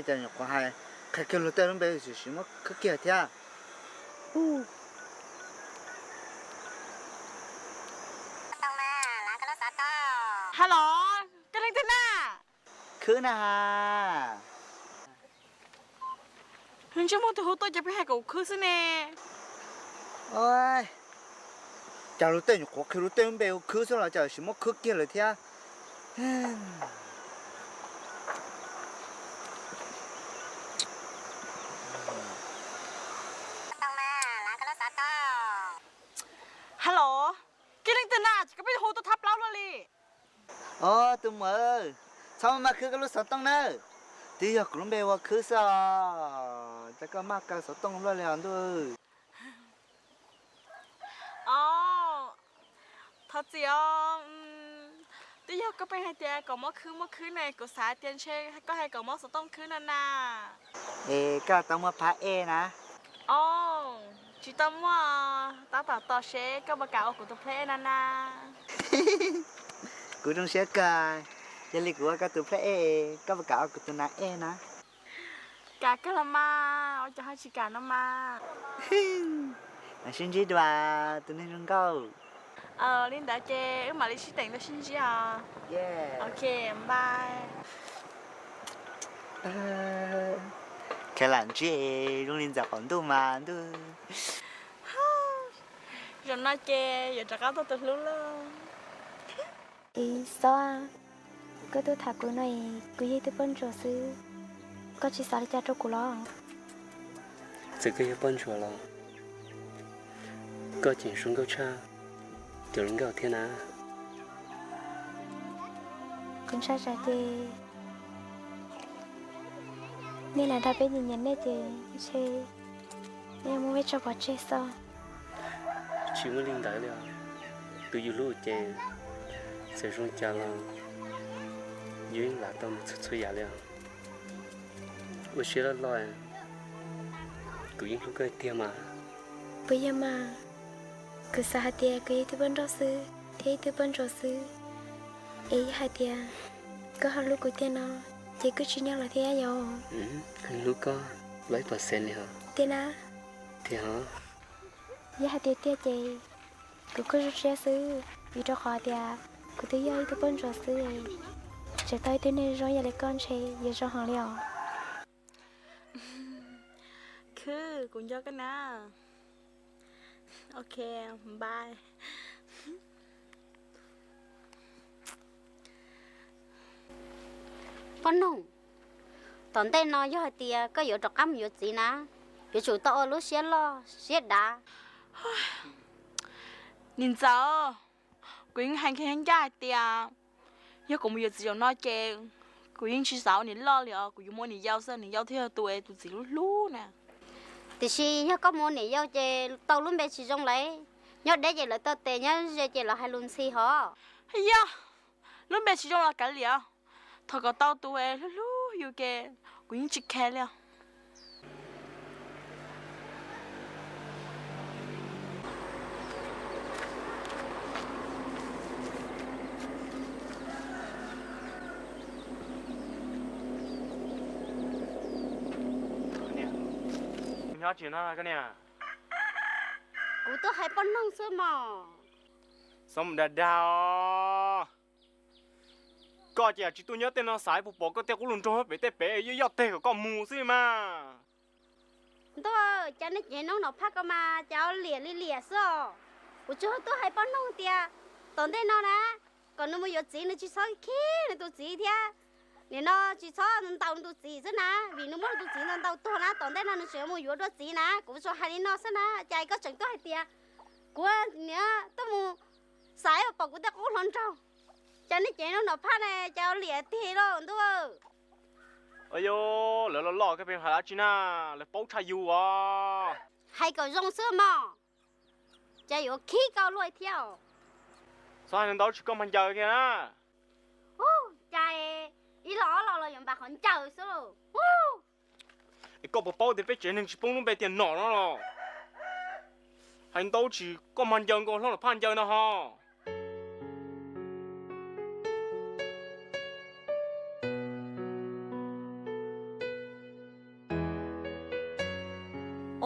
cov nyuam qhuav hais qhia kiag luag tej lub npe, sim sim muab khwb kiag thiab. Hello, koj leej twg na? Khwb na has. Ntsej muag twg hu tuaj ces pheej hais kom khwb xwb ne. Cas luag tej nyuam qhuav qhia luag tej lub npe hu khwb xwb los cas sim muab khwb kiag lawm thiab. Hello, koj leej twg na, ces koj pheej hu tuaj thab plaub luaj li. Os tus muam, txhob maj khwb koj lub xov tooj nawb. Twb yog kuv lub npe ua khwb xwb os, cas koj maj kaw xov tooj luaj li os ntuj. Os, thov txim os. Twb yog koj pheej hais tias kom muab khwb muab khwb ne, kuv xav tias ntshe koj hais kom muab xov tooj khwb no na. Es koj tau muaj phab ej na? Os, tsis tau muaj, tab tom tos seb koj puas kam ua kuv tus phab ej no na. Kuv zoo siab kawg, yog li kuv ua koj tus phab ej, koj puas kam ua kuv tus nas ej na? Kam kawg los mas, ua cas ho tsis kam no mas. Mam sib ntsib dua, tus neeg zoo nkauj. Li ntawd ces wb mam li sib teem dua sib ntsib os. Ok, bye. Khav lam ntsib zoo li ntxawm qaum ntuj mas ntuj. Zaum no ces yuav rov qab tuaj tus hlub lauj. Ib, Xob, koj tuaj tham kuv no es kuv yog ib tug poj ntsuam xwb, koj tsis xav li cas rau kuv los? Txawm koj yog poj ntsuam los koj tseem zoo nkauj tshaj cov hluas nkauj thiab na. Kuv ntshai tsam ces nej lam nrog peb nyiam nyiam nej ces ntshe nej muab peb tso pov tseg xwb. Tsis muaj li ntawd li os. Tus yus hlub ces txawm zoo cas los yus yeej lam tau nws txhua txhua yam li os. Ua siab loj loj, kuv yeej hlub koj tiag mas. Puas yog mas? Kuv xav hais tias kuv yog ib tug poj nrauj xwb thiab ib tug poj ntsuam xwb, es yog hais tias koj ho hlub kuv tiag no ces kuj tsis nyog los thiab yom. Hlub koj loj ib puas xees li hos. Tiag na? Tiag hos. Yog hais tias tiag ces kuv kuj zoo siab xwb, vim rau qhov tias kuv twb yog ib tug poj ntsuam xwb, tseem tau ib tug neeg zoo ib yam li koj ntshe yuav zoo heev li os. Khwb, kuv nco koj na. Ok, bye. Poj noog, tom ntej no yog hais tias koj yuav rov qab mus yuav txiv na, yuav tsum tau ua lub siab loj siab dav. Niam ntxawm, kuv yeej hais kiag ncaj hais tias yog kuv mus yuav txiv zaum no ces kuv yeej tsis xav ua niam loj li os, kuv yuav mus ua niam yau xwb, niam yau thiaj yog tus es tus txiv hlub hlub na. Tiam sis yog koj mus ua niam yau ces tau lub npe tsis zoo lawm, nyob deb ces lawv tau tes, nyob ze ces lawv hais lus ntxhi hos. Yog, lub npe tsis zoo los kav liam, thov kom tau tus es hlub hlub yus ces kuv yeej tsis khe li os. Nyob tsis no koj niam? Kuv tuaj hais poj noog xwb mog. Txhob mus dag dag os. Koj ces tsis tuaj nyob tej no xav puas pom koj tej qub hluas nraug pem tej pem, yoj yoj teg kom koj mus xwb mas. Ntuj, cas nej cev noob Nom Phaj ko mas cas liam li liam xwb os. Kuv tsuas tuaj hais poj noog tias tom ntej no na, kom nws mus yuav txiv nws tsis txhob khib nws tus txiv thiab. Nim no tsis txhob ntaus nws tus txiv xwb na, vim nws muab nws tus txiv ntaus ntaus tuag na, tom ntej no nws tseem mus yuav dua txiv na. Kuv tsuas hais li no xwb na, cas koj tseem tuaj hais tias kuv niam tuaj mus xaiv pom kuv tej qub hluas nraug. Cas nej cev noob Nom Phaj ne cas liam tiag lauj ntuj. Yog lawv loj loj koj pheej hais dab tsi na, lawv paub tshaj yus os. Hais kom zoo xwb mog, cas yuav khib koj luaj thiab os. Txhob hais ntau tsis koj mag ncaws kiag na. Cas ib los ob los los yuav npam qhov ncaws xwb lauj. Es koj puas paub tias peb tsev neeg tsis poob lub npe tias Nom no los? Hais ntau tsis koj mag ncaws nkaus hlob Nom Phaj ncaws no ho.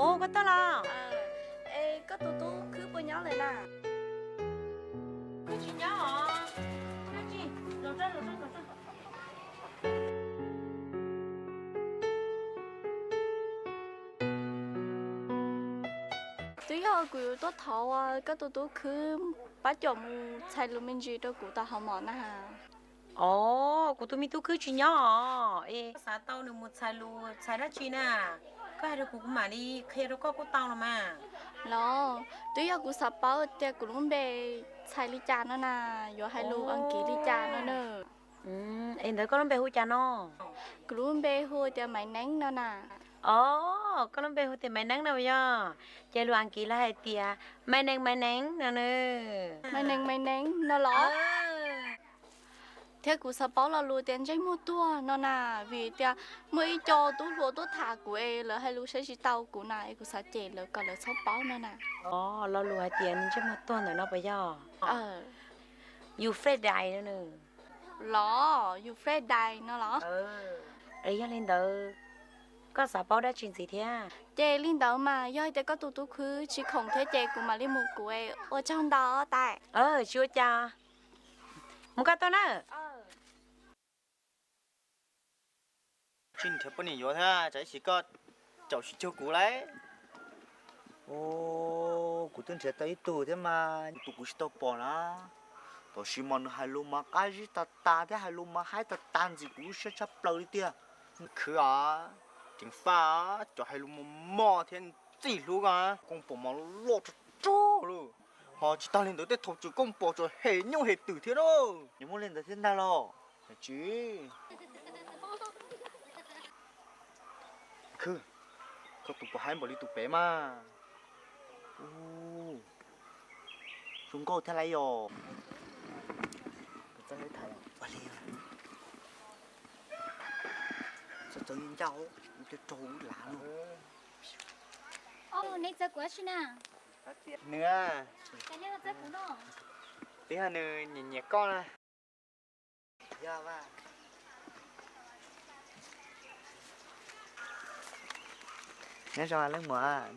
Ua koj tuaj los? Es koj tus tub khwb puas nyob lawm na? Khwb tsis nyob os. Twb yog kuv yuav tuaj thov koj tus tub khwb pab caum mus txhais lus me ntsis rau kuv tom hav mom na. Os, kuv tus me tub khwb tsis nyob os. Xav tau nws mus txhais lus txhais dab tsi na? Koj hais rau kuv kuv mam li qhia rau koj kuj tau los mas. Los, twb yog kuv xav paub tias kuv lub npe txhais li cas no na, yuav hais lus Askiv li cas no na. Es ntawd koj lub npe hu cas no? Kuv lub npe hu tias Maiv Neeb no na. Os, koj lub npe hu tias Maiv Neeb no yog? Ces lus Askiv lawv hais tias My name, my name no na. My name, my name no los? Thiab kuv xav paub lo lus tias ntsej muag tuag no na, vim tias muaj ib co tub hluas tuaj tham kuv es lawv hais lus saib tsis tau kuv na, es kuv xav cem lawv kom lawv txhob paub no na. Os, lo lus hais tias ntsej muag tuag ntawm no puas yog? Yus Fred Dais no na. Los, yus Fred Dais no los? Es yog li ntawd, koj xav paub dab tsi ntxiv thiab? Ces li ntawd mas yog tias koj tus tub khwb tsis khoom thiab ces kuv mam li mus kuv es ua tsaug ntau tais. Tsis ua cas, mus koj tuaj na. Tsis nrhiav poj niam yuav thiab, tsam ib sim koj caum tsis cuag kuv lauj. Kuv twb nrhiav tau ib tug thiab mas tus kuv tsis tau pom na. Tam sim mas nws hais lus mas qab zib tas tas thiab hais lus mas haib tas tas ntxim kuv lub siab tshaj plaws li tiag. Khwv os, ceev faj, cov hais lus mos mos thiab txij hlub koj, koj pom mas loj tsuag tsuag lauj. Ho tsis tag li ntawd tej thaum tseem koj pom tseem hem nyuj hem twm thiab lauj. Nws muaj li ntawd thiab ntag los? Tsis, Khwb, koj tus puas haib npaum li tus pem mas. Ub, zoo nkauj thiab lauj yom. Txawv ncauj, ncauj raug ub lav no. Neb txawb kuv dab tsi na? Nws, tib yog nws nyiam nyiam koj na. Nyob zoo leej muam.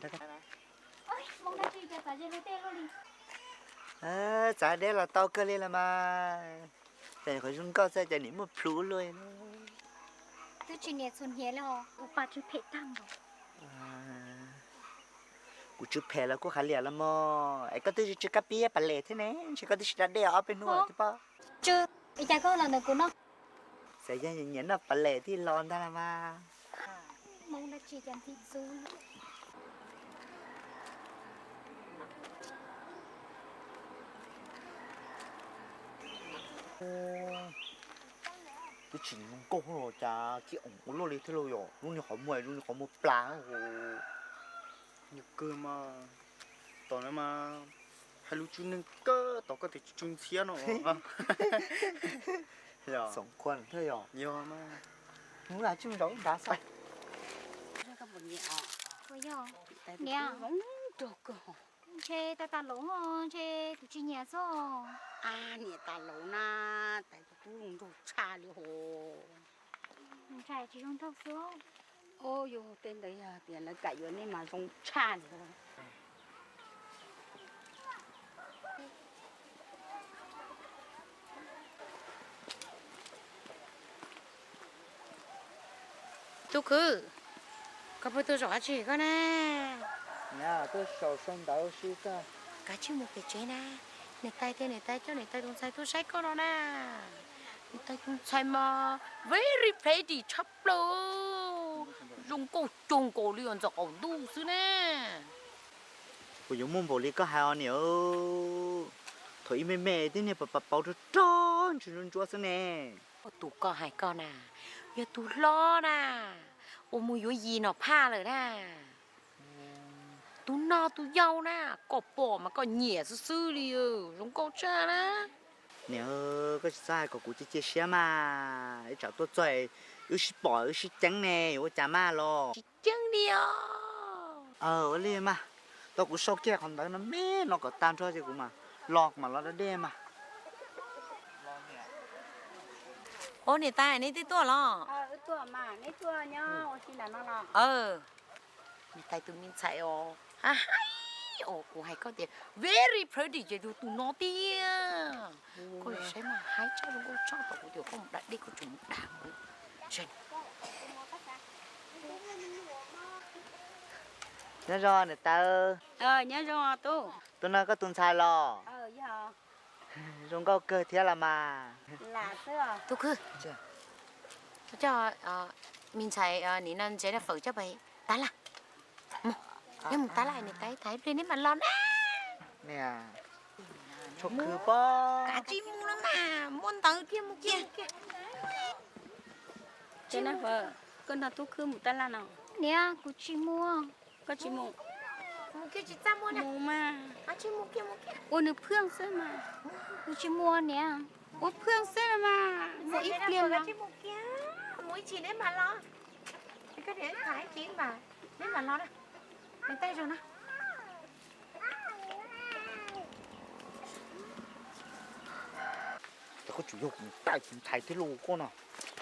Txav deb los tau kawg li los mas. Ces qhov zoo nkauj xwb ces nim muaj plhus luaj. Twb tsis niam txhua hniav li os, kuv pab tsw phem tag npaum. Kuv tsw phem los kuj qhav liam los mog, es koj twb tsw kab piab pas les thiab ne, ntshe koj twb tsis da dej ob peb hnub lawm thiab pob. Tsw, es cas koj los ntawm kuv no? Xav yog nyiam noj pas les thiaj los ntag los mas. Hmoob dab tsi cas ntxim ntxub. Twb tsis zoo nkauj los cas kiag ua luaj li thiab lauj yom, lub niag qhov muag zoo li qhov muag plas. Nyuag kawg mas, tom no mas hais lus tsw neeg kawg, tom koj tias tsw ntxhiab no. Xoom khuam thiab yom. Yog mas. Hnub no tsij mus zaum ib nrad xwb. Niam, ntshe tas tas lauv, ntshe kuv tsis nyiam xwb. Niam tas lauv na, tas tus kub zoo nraug tshaj li hos. Ntshai tsis zoo nraug xwb. Yog tej ntawd yog tias lawv kam yuav nej mas zoo tshaj li. Tub Khwb, koj puas tuaj zaum dab tsi koj na? Tuaj zaum sau ntawv xwb. Kav tsij mus pem tsev na, niam tais thiab niam tais coj niam tais tus ntxhais tuaj saib koj no na. Niam tais tus ntxhais mas very pretty tshaj plaws, zoo nkauj cuag nkaus li ntxawm qaum ntuj xwb ne. Puas yuav muaj npaum li koj hais os niam? Thaum ib me me tib niag pas pas pauv rog rog ntsuab ntsuab xwb ne. Tus koj hais koj na, yog tus hlob na, uas mus yuav yim nom phaj lawm na. Tus no tus yau na, koj pom mas koj nyiam xwb xwb li, zoo nkauj tshaj na. Niam, koj tsis txhob hais kom kuv cia cia siab mas, ib tsam tuaj txog wb sib pom wb sib ceeb ne, yuav ua cas mas los. Tsis ceeb li os. Ua li mas, tau kuv sau kiag qhov ntawv no me no kom tag nrho ces kuv mam los, kuv mam los da dej mas. Ua niam tais, neb twb tuaj los? Niam tais tus me ntxhais os, ha haib os, kuv hais koj tias very pretty ces yog tus no tiag. Koj saib mas haib tshaj, zoo nkauj tshaj, tau kuv tias koj mus da dej koj tseem mus da mus. Nyob zoo niam tais. Nyob zoo tub. Tus no koj tus ntxhais los? Zoo nkauj kawg thiab los mas. Tub Khwb, coj me ntxhais nim no ntsev fawm coj pais tab laj. Mus, neb mus tab laj, niam tais tham ib pliag neb mam los na. Tshuav khwv pob. Kav tsij mus los mas, muaj ntawv kiag mus kiag. Koj nrog Tub Khwb mus tab laj no? Niam, kuv tsis mus. Koj tsis mus? Mus kiag tsis txaj muag na. Mus mas. Ua nws phwj xwb mas. Kuv tsis mus niam. Ua phwj xwb mas, mus ib pliag los. Mus ib chim neb mam los. Koj niam tham ib chim mas neb mam los na. Neb tej zaum na. Koj tseem yog kuv tais kuv ntxhais thiab los koj no.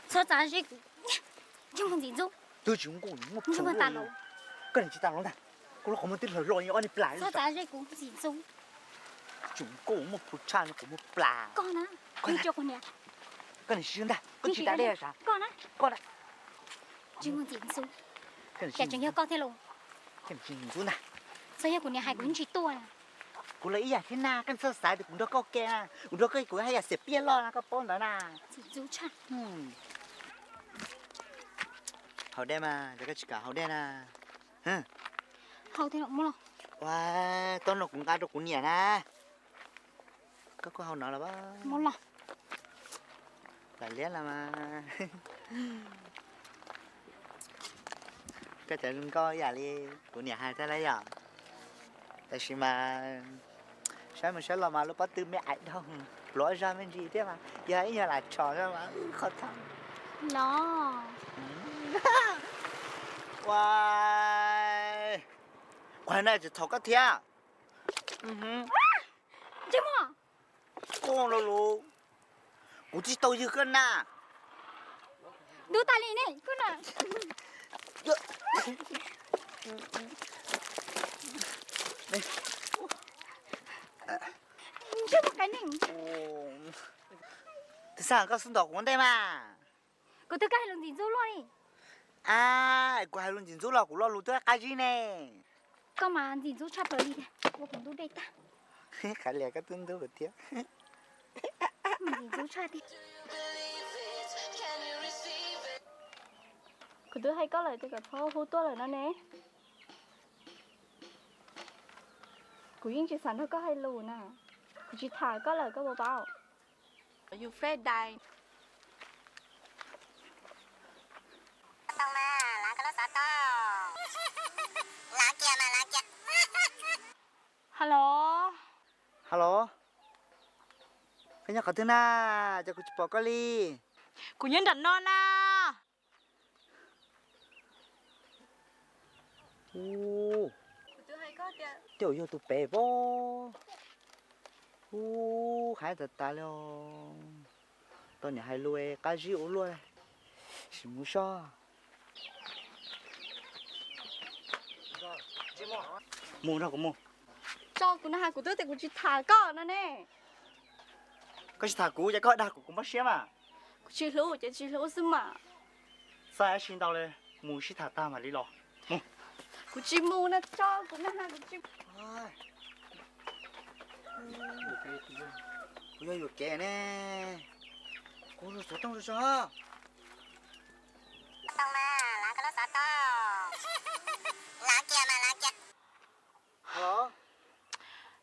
Txhob txav ze kuv, tsis mus ntxim ntxub. Twb tsis zoo nkauj, muaj plhus tas los. Koj niam tsis tas los ntag. Koj lub qhov muag twb hlob hlob li ob niag plas. Txhob txav ze kuv ntxim ntxub. Tsis zoo nkauj, muaj plhus tshaj li qhov muag plas. Koj na, koj niam sib ntag, koj tsis da dej sav. Koj na, koj na. Tsis mus ntxim ntxub. Cas tseem yog koj thiab los? Tsis ntxub ntag. Txhob yog kuv niam hais kuv tsis tuaj. Kuv los ib yam thiab na, koj txhob xav tias kuv nrog koj ke na, kuv nrog koj kuv haj yam xiam piaj loj na, koj paub ntawd na. Tsis ntxub tshaj. Haus dej mas, ces koj tsis kam haus dej na. Haus thiab los muab los. Ua, tau no kuv nqa rau kuv niam na. Koj kuj haus no los. Muab los. Lam liab los mas. Koj cov zoo nkauj ib yam li kuv niam hais thiab lauj yom. Tab sis mas saib mus saib los mas lub pob tw me aiv dhau, pluav zog me ntsis thiab mas yog ib nyuag lam tshos zog mas qhov thab no. Ua, kuv hais no tsis txhaum koj thiab. Ntsej muag. Kuv tsis tau ywg koj na. Dub tas li ne koj na. Ntsej muag qai neeg. Twb xav koj xub ntaus kuv ua ntej mas. Kuv twb koj hais lus ntxim ntxub luaj li. A, kuv hais lus ntxim ntxub los kuv lo lus twb qab zib ne. Koj mas ntxim ntxub tshaj plaws li tiag, ua kuv ntub dej tag. Qhov lias koj twb ntub kuv thiab. Ntxim ntxub tshaj tiag. Kuv twb hais koj lawm tias kom txhob hu tuaj lawm no ne. Kuv yeej tsis xav nrog koj hais lus na. Kuv tsis tham koj lawm koj puas paub? Yus Fred dais. Tau mas, lav koj lub xov tooj. Lav kiag mas lav kiag. Halo. Halo. Koj nyob qhov twg na? Cas kuv tsis pom koj li? Kuv nyob nram no na. Ub, tej zaum yog tus pem pob. Ub, haib tas tas li os. Tau niam hais lus qab zib ua luaj. Sim mus soj. Mus nrog kuv mus. Tso kuv na, kuv twb tias kuv tsis tham koj no ne. Koj tsis tham kuv ces koj dag kuv, kuv mob siab mas. Kuv tsis hlub ces tsis hlub xwb mas. Xav dab tsi ntau li, mus sib tham tag mam li los. Mus. Kuv tsis mus no, tso kuv na, kuv tsis. Kuv yog yuam kev ne. Kuv xov tooj tso. Tau mas, lav koj lub xov tooj. Lav kiag mas lav kiag. Halo.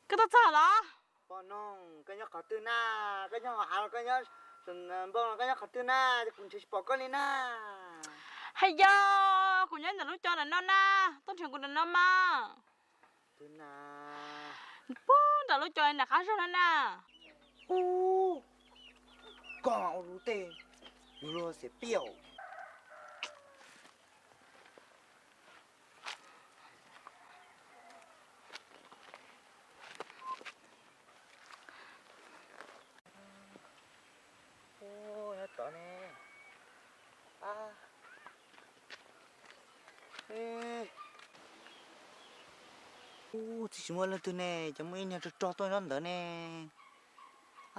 Koj tuaj txog los? Pom noog, koj nyob qhov twg na? Koj nyob hauv av los koj nyob npoo los koj nyob qhov twg na? Kuv nrhiav tsis pom koj li na. Hais yog kuv nyob ntawm lub co ntawm no na, tuaj nrhiav kuv ntawm no mas. Twg na? Puag nram lub co nram qab zog no na. Ub, koj ua lub tej, yus luag xiam piaj. Ub, nyob tod ne. Ub, tsis muaj leej twg ne, ces muaj ib niag rog rog tuaj nyob ntawd ne.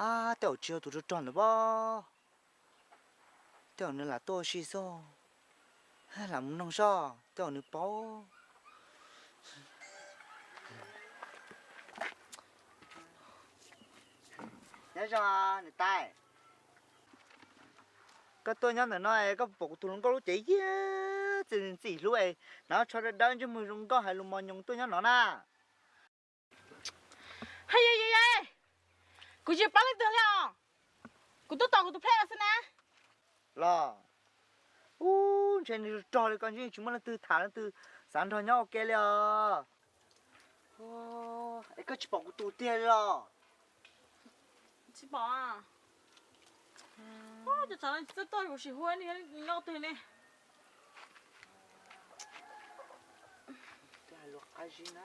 Ab, tej zaum tsis yog tus rog rog ntawd pob. Tej zaum nws lam tuaj ua si xwb. Lam mus noog soj, tej zaum nws paub. Nyob zoo niam tais. Koj tuaj nyob ntawm no es koj pom kuv tus hluas nkauj lub cev yeej txiv ntxim hlub es hnav tsho dawb dawb ntsej muag zoo nkauj hais lus mos nyoos tuaj nyob no na. Hais yog, kuv tsis paub leej twg li os. Kuv tuaj tos kuv tus pheej xwb na. Los, ub, ntshe nws rog li koj ntshe tsis muaj leej twg tham leej twg xav nrog nyob ua ke li os. Es koj tsis pom kuv tus tiag li los? Tsis pom. Cov tsov no tsis txawj tuaj, kuv sim hu nws nyob twg ne. Twb hais lus qab zib na.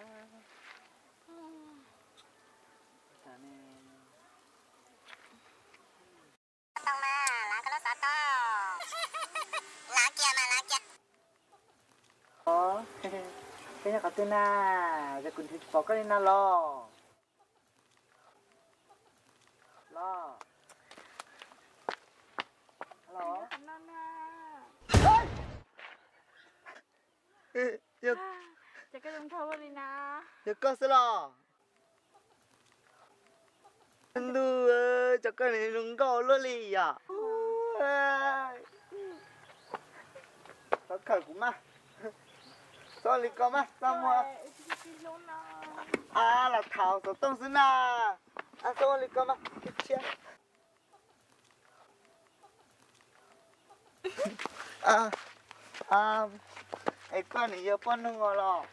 Tau mas, lav koj lub xov tooj. Lav kiag mas lav kiag. Koj nyob qhov twg na? Ces kuv nrhiav tsis pom koj li na los. Los. Los. Ces koj zoo nkauj li na. Yog koj xwb los? Ntuj, cov koj zoo nkauj luaj li yom. Txhob khawm kuv mas. Txhob li ko mas, txaj muag. A, lam tham xov tooj xwb na. A, txhob li ko mas, tshiab. Es koj nim yog poj noog os los?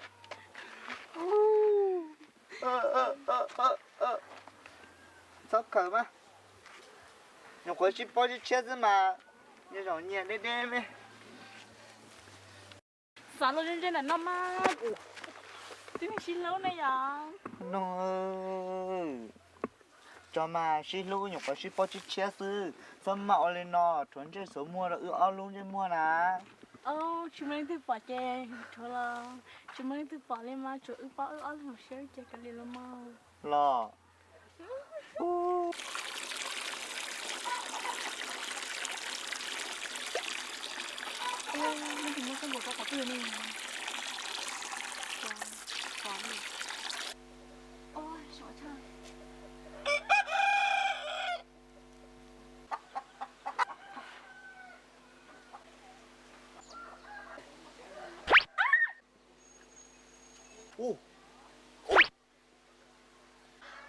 Txhob khaws mas, nyuam qhuav sib paub tshiab tshiab xwb mas, nyias zaum nyias deb deb me. Xav los ze ze ntawm no mas kuv twb sib hlub ne yom. Noog, tso mas, sib hlub nyuam qhuav sib paub tshiab tshiab xwb, txhob maj ua li no, rhuav ntsej rhuav muag rau wb ob lub ntsej muag na. Tsis muaj leej twg pom ces rhuav los, tsis muaj leej twg pom li mas tsuas wb paub wb ob leeg siab ces kav liam los mas. Los.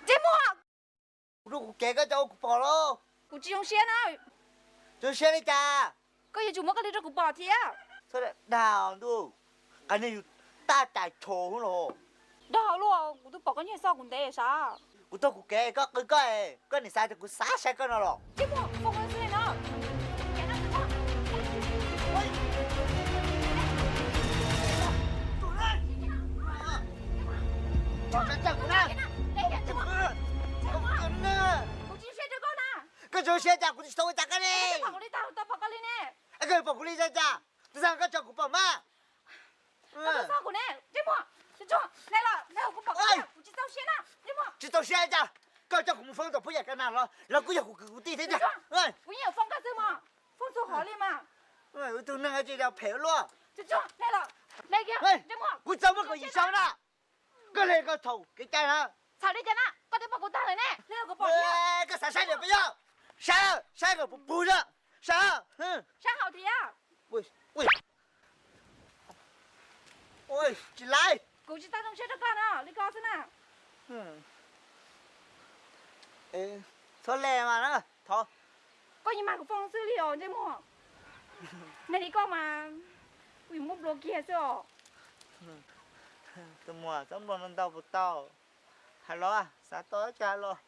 Ntsej muag, kuv rau kuv kev koj tsis ua kuv pom los? Kuv tsis zoo siab na. Tsis zoo siab li cas? Koj yuav tsum muab koj li rau kuv pom thiab. Txhob dag ntuj, qas niag yus taj cas tshau los. Dag luaj, kuv twb pom koj nyiag xoj kuv ntev sav. Kuv taug kuv kev koj qw koj, koj nim xav tias kuv xav saib koj no los? Ntsej muag, foom koj xwb li no. Koj tsis zoo siab cas kuv tsis tau ua cas koj li. Koj pom kuv li cas cas, tus xav koj tso kuv pom mas. Koj txhob xauj kuv ne, ntsej muag, tsuag, neb los neb kuv pom kuv tsis txaus siab na, ntsej muag. Tsis txaus siab cas? Koj coj kuv mus foob tom pub yam ka nas los, los kuj yog kuv kwv kuv tij thiab cas. Kuv yeej yuav foob koj xwb mas, foob txhua qhov li mas. Tus neeg tsis phem luaj. Tsuag, neb los, neb kiag, ntsej muag. Kuv txawj muab kaum yim sau na. Koj hle koj txhaum kev cai na. Txhaum li cas na, koj twb pom kuv tag lawm ne. Koj xav saib niam peb yog, saib, saib kom puv puv na, saib. Saib hauv thiab. Tsis laiv. Kuv tsis tau zoo siab rau koj na, li ko xwb na. Txhob le mas na, thov. Koj yeej mag kuv foob xwb li os ntsej muag. Neeg li koj mas kuv yuav muab nplua kiag xwb os. Tus muam, txhob nplua ntau ntau puas tau? Hais los, xav tau cas los.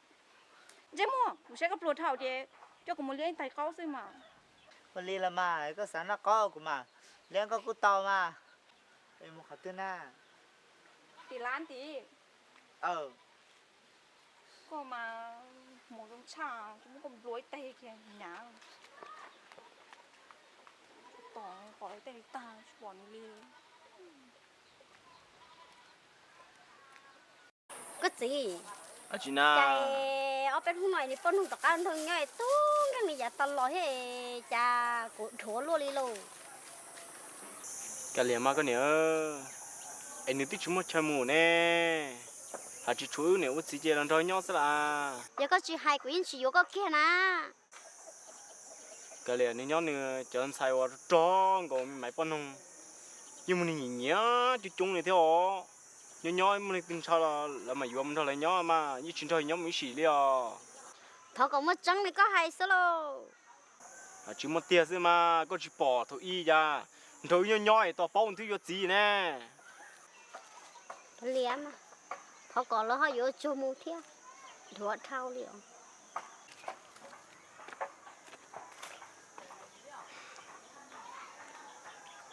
Ntsej muag, kuv saib koj pluag dhau ces coj kuv mus liab ib tais qaub xwb mas. Ua li los mas, koj xav noj qaub kuv mam liab koj kuj tau mas. Es mus qhov twg na? Tim lab tim. Koj mas mus zoo tshaj, kuv muab koj nplua ib teg kiag hnyav. Tom pom ib teg li tag tsis pom nws li. Koj txiv, cas ob peb hnub no nws poj noog rov qab nrog nyob tub nkeeg li yav tas los thiab, cas kuv dhuav luaj li lauj. Kav liam mas koj niam, es nws twb tsis muaj chaw mus ne, hais tsis tshuav wb niam ua txiv ces los nrog nyob xwb las. Yog koj tsis hais kuv yeej tsis yuav koj kiag na. Kav liam, nws nyob nws cov ntxhais uas rog nkaus me maiv poj noog, yeej muaj neeg nyiam nyiam coob coob li thiab os. Nyob nyob muaj leej twg ntshaw los lawv mam yuav mus nrog lawv nyob mas, yeej tsis nrog nyob mus ib sim li os. Thov kom muaj tseeb li koj hais xwb lauj. Tsis muaj tiag xwb mas, koj tsis pom thaum ub cas nrog wb nyob nyob es tos paub twb yuav txiv ne. Liam mas, thov kom lawv ho yuav tsuag mus thiab, dhuav dhau li os.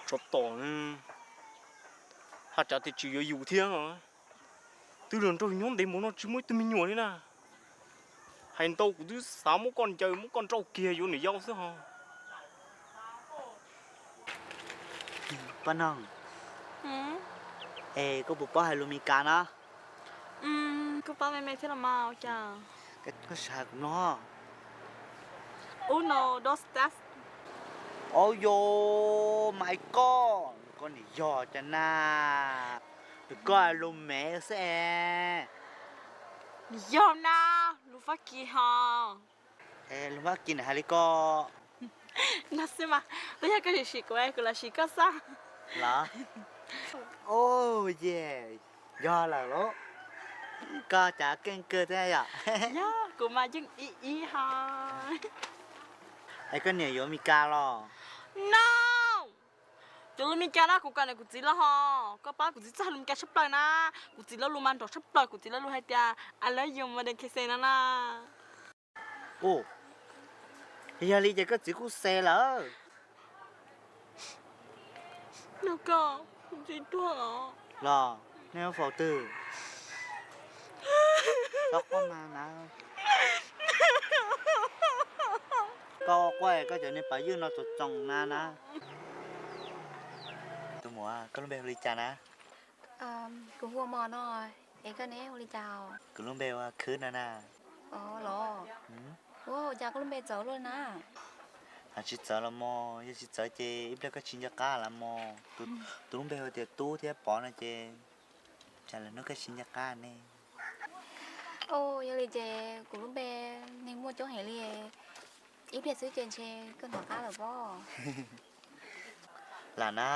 Tsov tom, haj tsav tias tsis yuav yus thiab, twb los nrog nyob ntev npaum no tsis muaj ib tug me nyuam li na. Hais ntau kuv twb xav muab koj ncaws muab koj nrauj kiag yuav niam yau xwb ho. Poj noog, es koj puas paub hais lus Mes Kas no? Kuv paub me me thiab los mas, ua cas? Koj sim hais kuv mloog. Uno, dos, tres. Auj yos, mas koj, koj niam yog cas na, nws koj lus Mev xwb es. Yog na, lus Fab Kis ho. Lus Fab Kis nws hais li ko. No xwb mas, twb yog koj sim sim kuv, kuv los sim koj xwb. Los? Oj, yog lawm lauj. Koj cas keej kawg thiab yom. Yog, kuv mas yeej ib ib ho. Es koj niam yuav Mes Kas los? No. Cov lus Meskas na, kuv kam ntawm kuv txiv lawm hos, koj pab kuv txiv txog lus Meskas tshaj plaws na. Kuv txiv lo lus mas nrov tshaj plaws, kuv txiv lo lus hais tias I love you more than kiss na na. Ub, yog li ces koj txiv kuj xes lawm. Nug koj, kuv txiv tuag los? Los, nej ua faus twg? Txhob quaj mas na. Koj quaj koj cov niag pas ywj no txoos txoos na na. Tus muam, koj lub npe hu li cas na? Kuv hu ua Mos no, es koj ne hu li cas? Kuv lub npe hu ua Khwb no na. Los, ua cas koj lub npe txawv luaj na? Hais tsis txawv los mos, yog tsis txawv ces ib pliag koj tsis nco qab los mos. Tus lub npe hu tias Tub thiab Pov no ces tsam lwm hnub koj tsis nco qab ne. Yog li ces kuv lub npe neeg muaj coob heev li, ib pliag xwb ces ntshe koj hnov qab lawm pob. Lam na,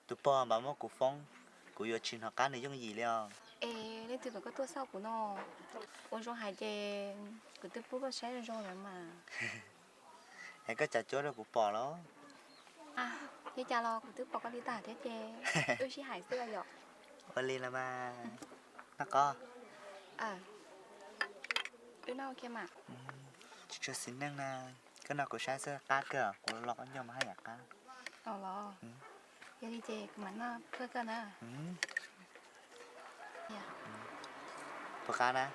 tus pog npam muab kuv foob, kuv yuav tsis hnov qab nws yooj yim li os. Es leej twg kom koj tuaj xauj kuv no? Ua zoo hais ces kuv twb pub koj saib zoo zoo lawm mas. Es koj cas cuab rau kuv pom los? Li cas los kuv twb pom koj li tag thiab ces wb sib hais xwb los yom. Ua li los mas, noj qab. Wb noj kiag mas. Tsis tshua xis neej na, koj noj kuv saib xwb qab kawg, kuv los koj nco mas haj yam qab. Los, yog li ces kuv mam noj kawg kawg na. Puas qab na?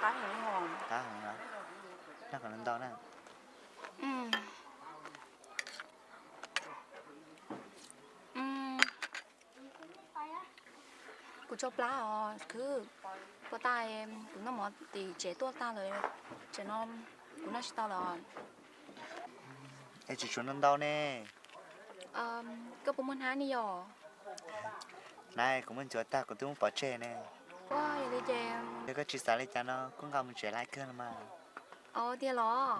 Qab heev los, noj kom ntau na. Kuv tso plab os Khwb, puas tas kuv noj mov tim tsev tuaj tag lawm, tseem no kuv noj tsis tau lawm. Es tsis tshua noj ntau ne. Koj puas muaj hnab ne yom? Hnab kuv muab ntxuav tag kuv twb muab pov tseg ne. Yog li ces, yog koj tsis xav li cas no kuj nqa mus tsev lawm kawg no mas. Tiag los?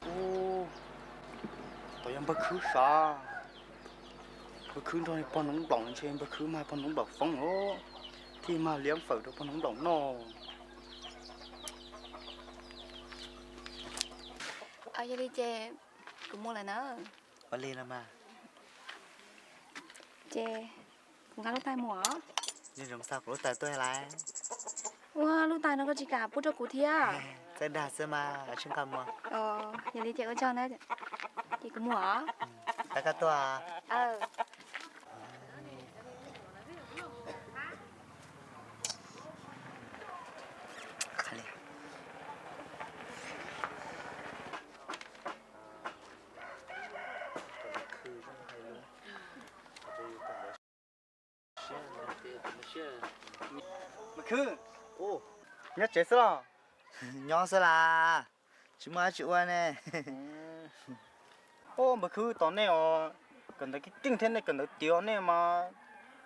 Ub, tos yog npawg Khwb sav. Npawg Khwb nrog pog Noov Nplaum ntshe npawg Khwb mag pog Noov Nplaum foob os, thiaj mag liab fawm rau pog Noov Nplaum noj. Yog li ces kuv mus lawm na. Ua li los mas. Ces kuv nqa lub tais mus os. Zoo zoo xa kuv lub tais tuaj lawm. Ua, lub tais no koj tsis kam pub rau kuv thiab? Txawj dag xwb mas, tsis nqa mus. Yog li ces ua tsaug na, ces kuv mus os. Pab koj tuaj. Npawg Khwb, nyob tsev xwb los? Nyob xwb las, tsis muaj dab tsi ua ne. Ub, npawg Khwb, tos nej os, kawm ntawv keej keej thiab nej kawm ntawv tiav nej mas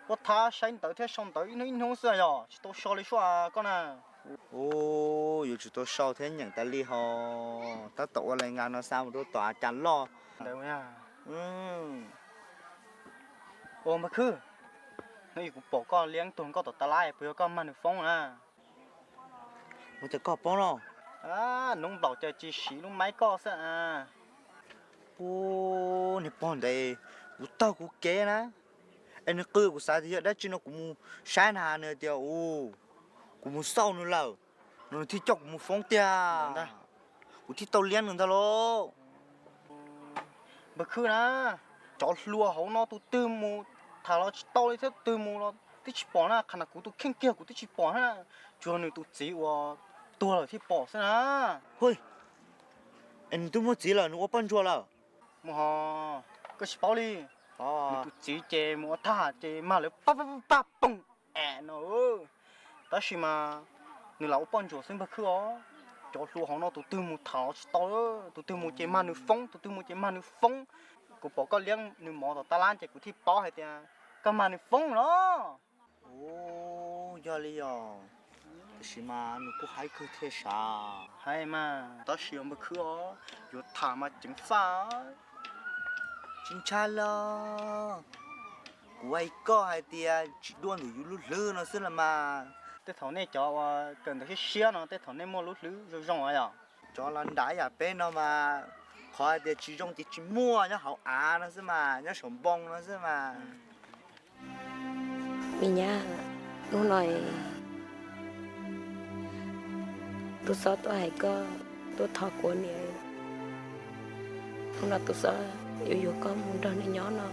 ua thab saib ntawv thiab sau ntawv ib hnub ib hnub xwb yog tsis tau so li sua koj na. Ub, yuav tsum tau sau thiab nyeem tas li ho, tab tom ua lais ngas no xa mus rau tom a cas loj. Ua npawg Khwb, hnub ib kuv pom koj liab tuag nkauj tom tab laj, puas yog koj mag nws foob na? Ua cas koj paub no? Noov Nplaum cas tsis siv lub maib koj xwb a. Ub, niag pog ntev, kuv taug kuv kev na. Es nws qw kuv xav tias yog dab tsi no kuv mus saib na, nws tias u, kuv mus xauj nws lawm, nws thiaj coj kuv mus foob tiag. Kuv thiaj tau liab nws ntag lauj. Npawg Khwb na, cov hluas hauv no tus twg mus tham los tsis tau li thiab, tus twg mus los twb tsis pom na, qhov no kuv tus kheej kiag kuv twb tsis pom na, tsuas nws tus txiv uas tuag lawm thiaj pom xwb na. Hu, es nws twb muaj txiv lawm nws ua poj ntsuam lawm? Mus ho, koj tsis paub li. Nws tus txiv ces mus ua thaj ces mag lawv paj paj paj poog es no. Tab sis mas nws lam ua poj ntsuam xwb npawg Khwb os. Cov hluas hauv no tus twg mus tham los tsis tau, tus twg mus ces mag nws foob, tus twg mus ces mag nws foob. Kuv pom koj liab nws mov tom tab laj ces kuv thiaj paub hais tias koj mag nws foob los. Ub, yog li os, tiam sis mas nws kuj haib kawg thiab sav. Haib mas, tab sis os npawg Khwb os, yuav tham mas ceev faj. Tsis ntshai los, kuv hais koj hais tias tsis dua ntawm yus lub hlwb no xwb los mas. Tej thaum nej cov uas kawm ntawv siab siab no tej thaum nej muaj lub hlwb zoo zoo yom? Cov los nram yam peb no mas qhov hais tias tsis zoo ces tsis muaj, nyob hauv av no xwb mas, nyob saum npoo no xwb mas. Me nyab, hnub no tus xob tuaj hais koj, tuaj thov kuv niam, hnub no tus xob yuav yuav koj mus nrog nws nyob no,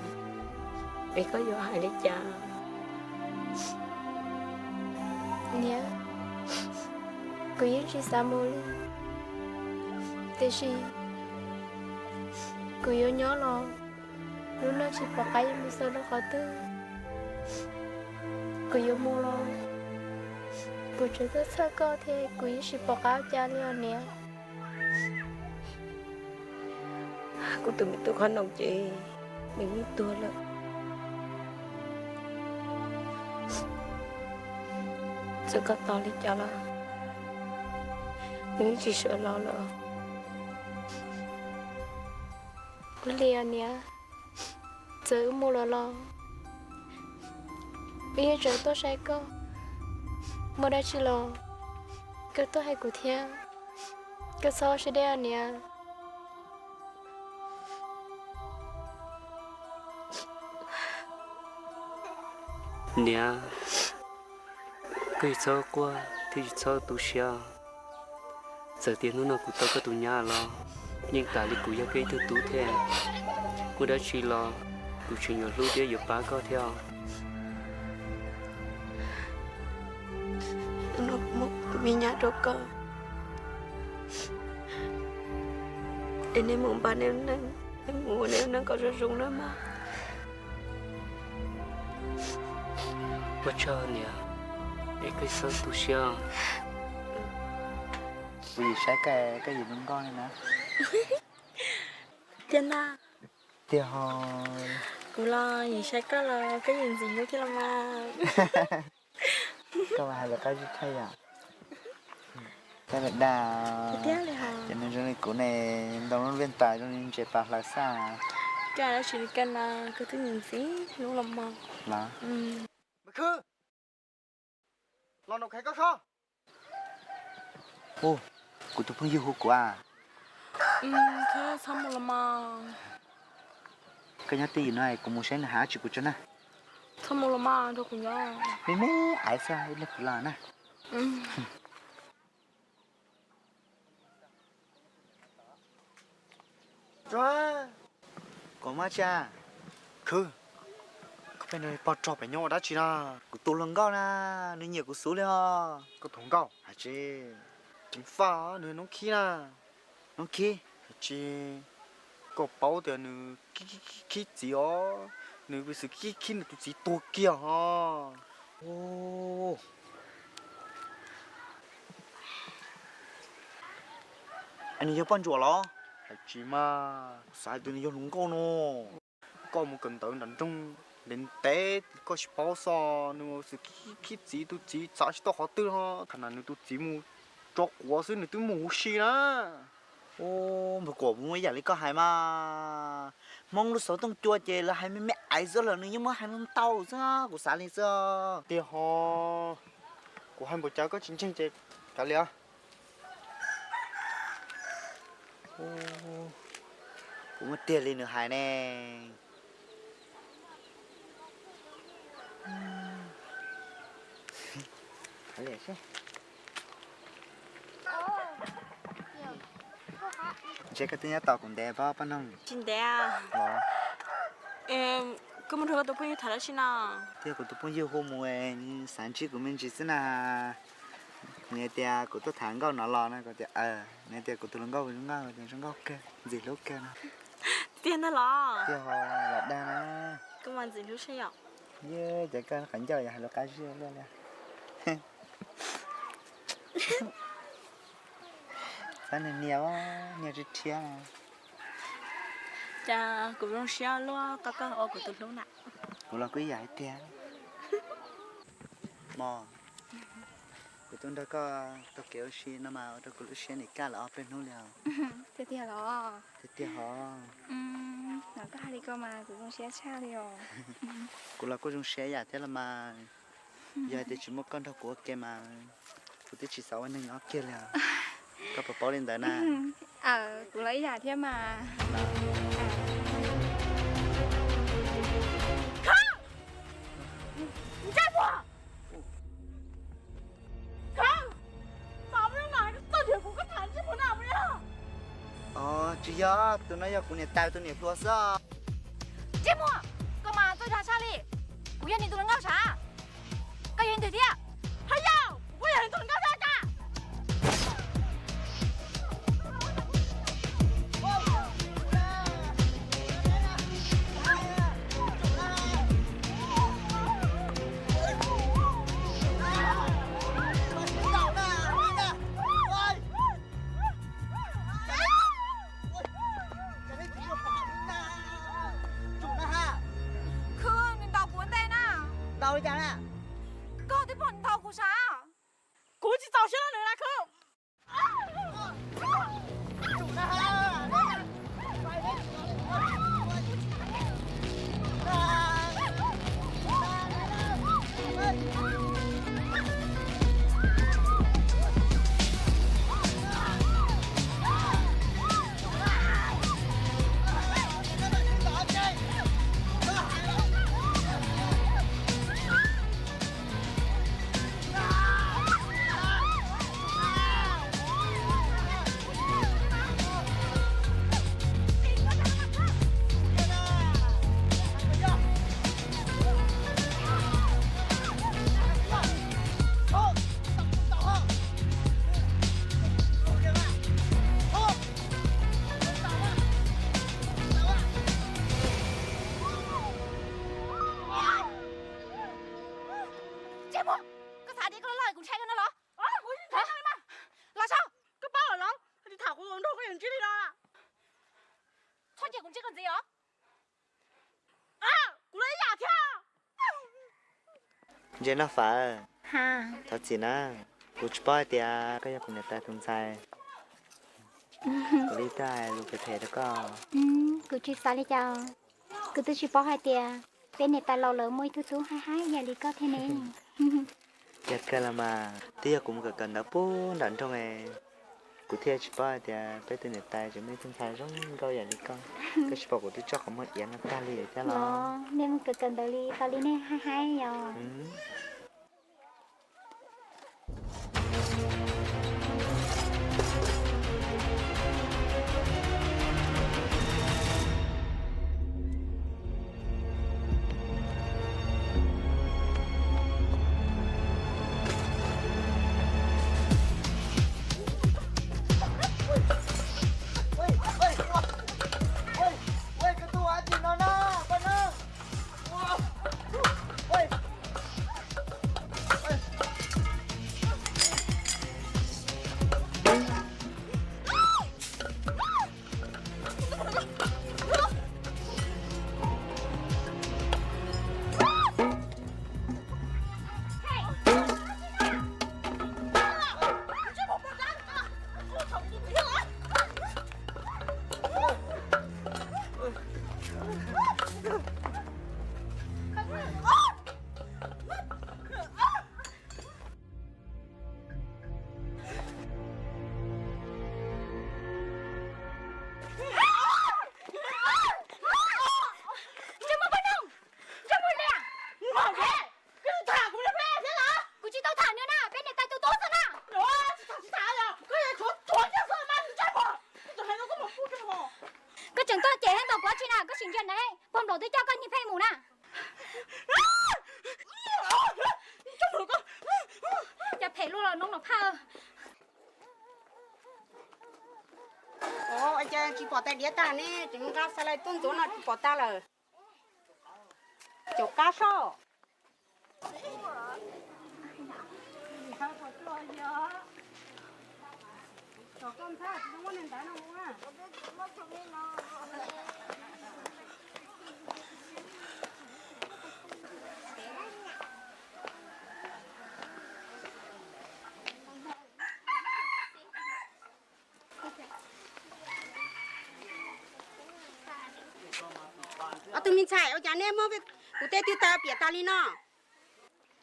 es koj yuav hais li cas? Niam, kuv yeej tsis xav mus li, tiam sis kuv yuav nyob los lub neej tsis pom qab yuav mus xaus rau qhov twg. Kuv yuav mus los kuv tseem tuaj txhawj koj thiab kuv yeej tsis pom qab ua cas li os niam. Kuv tus me tub qhov noom ces nws yeej tuag lawm. Txawm koj tos li cas los nws yeej tsis sawv los lawm. Ua li os niam, txawm wb mus lawm los wb yeej tseem tuaj saib koj, muaj dab tsi los koj tuaj hais kuv thiab, koj txhob ua siab deb os niam. Niam, koj tsis txhob quaj thiab tsis txhob tu siab. Txawm tias hnub no kuv tau koj tus nyab los yeej tas li kuv yog koj ib tug tub thiab. Muaj dab tsi los kuv tseem yuav hlub thiab yuav pab koj thiab os. Hnub no kuv muab kuv tus me nyab rau koj, es nej mus npaj nej lub neej, nej mus ua nej lub neej kom zoo zoo nawb mog. Ua tsaug niam, es koj txhob tu siab. Kuv yim saib koj, koj yim zoo nkauj li na. Tiag na. Tiag ho. Kuv los yim saib koj los koj yim ntxim hlub thiab los mas. Koj mas hais lus qab zib tshaj yom. Koj dag dag. Ces nws zoo li kuv ne, ntoo lub liaj tas zoo li ntses pas hlaws xaj. Koj dab tsi li koj no, koj twb yim ntxim hlub los mas. Los. Khwb, los nram koj so. Hu, kuv tus phooj ywg hu kuv a. Txhob mus los mas. Koj nyob twj ywm no kuv mus saib nws hais dab tsi kuv tso na. Txhob mus los mas, nrog kuv nyob. Me me aiv xwb, ib pliag kuv los na. Kom maj tsa. Khwb, koj pheej nrog pog rog pem nyob ua dab tsi na? Kuv tus hluas nkauj na, nws nyiam kuv xwb li os. Koj tus hluas nkauj? Hais tsis, ceev faj, nws noob khib na. Noob khib? Hais tsis, koj paub tias nws khib khib txiv os, nws xwm khib khib nws tus txiv tuag kiag ho. Nws yog poj ntsuam los? Hais tsis mas, kuv xav hais tias nws yog hluas nkauj no. Koj mus kawm ntawv nram nroog ntev ntev koj tsis paub xwb, nws xwm khib khib txiv, tus txiv xav tsis tau qhov twg no, thaum nws tus txiv mus tso quav xwb nws twb mus huv si na. Ub, npawg Kuam, muaj ib yam li koj hais mas, Hmoob lub xov tooj cua ces lawv hais me me aiv xwb los nws yeej muab hais ntau xwb, kuv xav li xwb. Tiag ho, kuv hais npaum cas koj tsis ntseeg ces kav liam. Kuv muaj tiag li nws hais ne. Ntshe koj twb nyob tos kuv ntev pob poj noog. Tsis ntev. Koj mus nrog koj tus phooj ywg tham dab tsi no? Thiab kuv tus phooj ywg hu mus, xav ntsib kuv me ntsis xwb na. Nws tias kuv tuaj tham nkauj no los no, kuv tias, nws tias kuv tus hluas nkauj zoo nkauj, tias zoo nkauj kawg, ntxim hlub kawg no. Tiag ntag los? Tiag ho, los dag na. Koj mas ntxim hlub seb yom. Yog ces koj qhov ncauj yog hais lus qab zib luaj li. Xav niag niag, niag rhiab rhiab. Cas kuv zoo siab luaj, koj koj ua kuv tus hlub na. Kuv los kuj ib yam hais tiag. Mos, kuv tuaj nrog koj taug kev ua si no mas ua rau kuv lub siab nim kaj lawm ob peb hnub li os. Tiag tiag los? Tiag tiag hos. Koj hais li ko mas kuv zoo siab tshaj li os. Kuv los kuj zoo siab yam thiab los mas. Yog hais tias tsis muaj koj nrog kuv ua ke mas kuv twb tsis xav ua neeg nyob kiag li os. Koj puas paub li ntawd na? Aw, kuv los ib yam thiab mas. Tsis yog, tus no yog kuv niam tais tus niam hluas xwb. Ntsej muag, koj mas txawj dag tshaj li. Kuv yog nws tus hluas nkauj sav, koj yog leej twg thiab? Haj yam, kuv kuj yog nws tus hluas nkauj thiab cas. Khwb, nws ntaus kuv ua ntej na. Ntaus li cas na? Koj twb pom nws ntaus kuv sav. Kuv tsis txaus siab rau nws na Khwb. Ntsej muag, koj xav tias koj los loj kuv ntshai koj no los? Los saib, koj paub lawm los, tsis tham kuv nrog koj yuav ntsib li no. Txhob cem kuv ntsej koj ntxiv os. Kuv los ib yam thiab. Ntses Noj Fawm, thov txim na, kuv tsis paub hais tias koj yog kuv niam tais tus ntxhais. Kuv li twb hais lus phem phem rau koj. Kuv tsis xav li cas, kuv twb tsis paub hais tias peb niam tais laus lawv muaj ib tug tub haib haib ib yam li koj thiab ne. Yog kawg los mas, twb yog kuv mus kawm kawm ntawv puag nram nroog es kuv thiaj tsis paub hais tias peb tus niam tais tseem muaj ib tug ntxhais zoo nkauj ib yam li koj. Koj tsis pom kuv twb tso qhov muag iav no tag li thiab los? Nej mus kawm kawm ntawv li tau li nej haib haib yom. Kuv tsis tau tham nws na, peb niam tais tus tub xwb na. Koj tseem tuaj cem thiab ntaus kuv dab tsi na, koj sim ntsia ntawd, pog nplaum twb coj koj niag pheej mus na. Cas phem luaj los noob no phaj. Ua cas tsis pom tais diav tag ne, tseem nqa xav lais tuaj ntxuav no tsis pom tag lawm. Caum qab soj. Ob tug me ntxhais, ua cas nej muab kuv tej twg tau piam tas li no?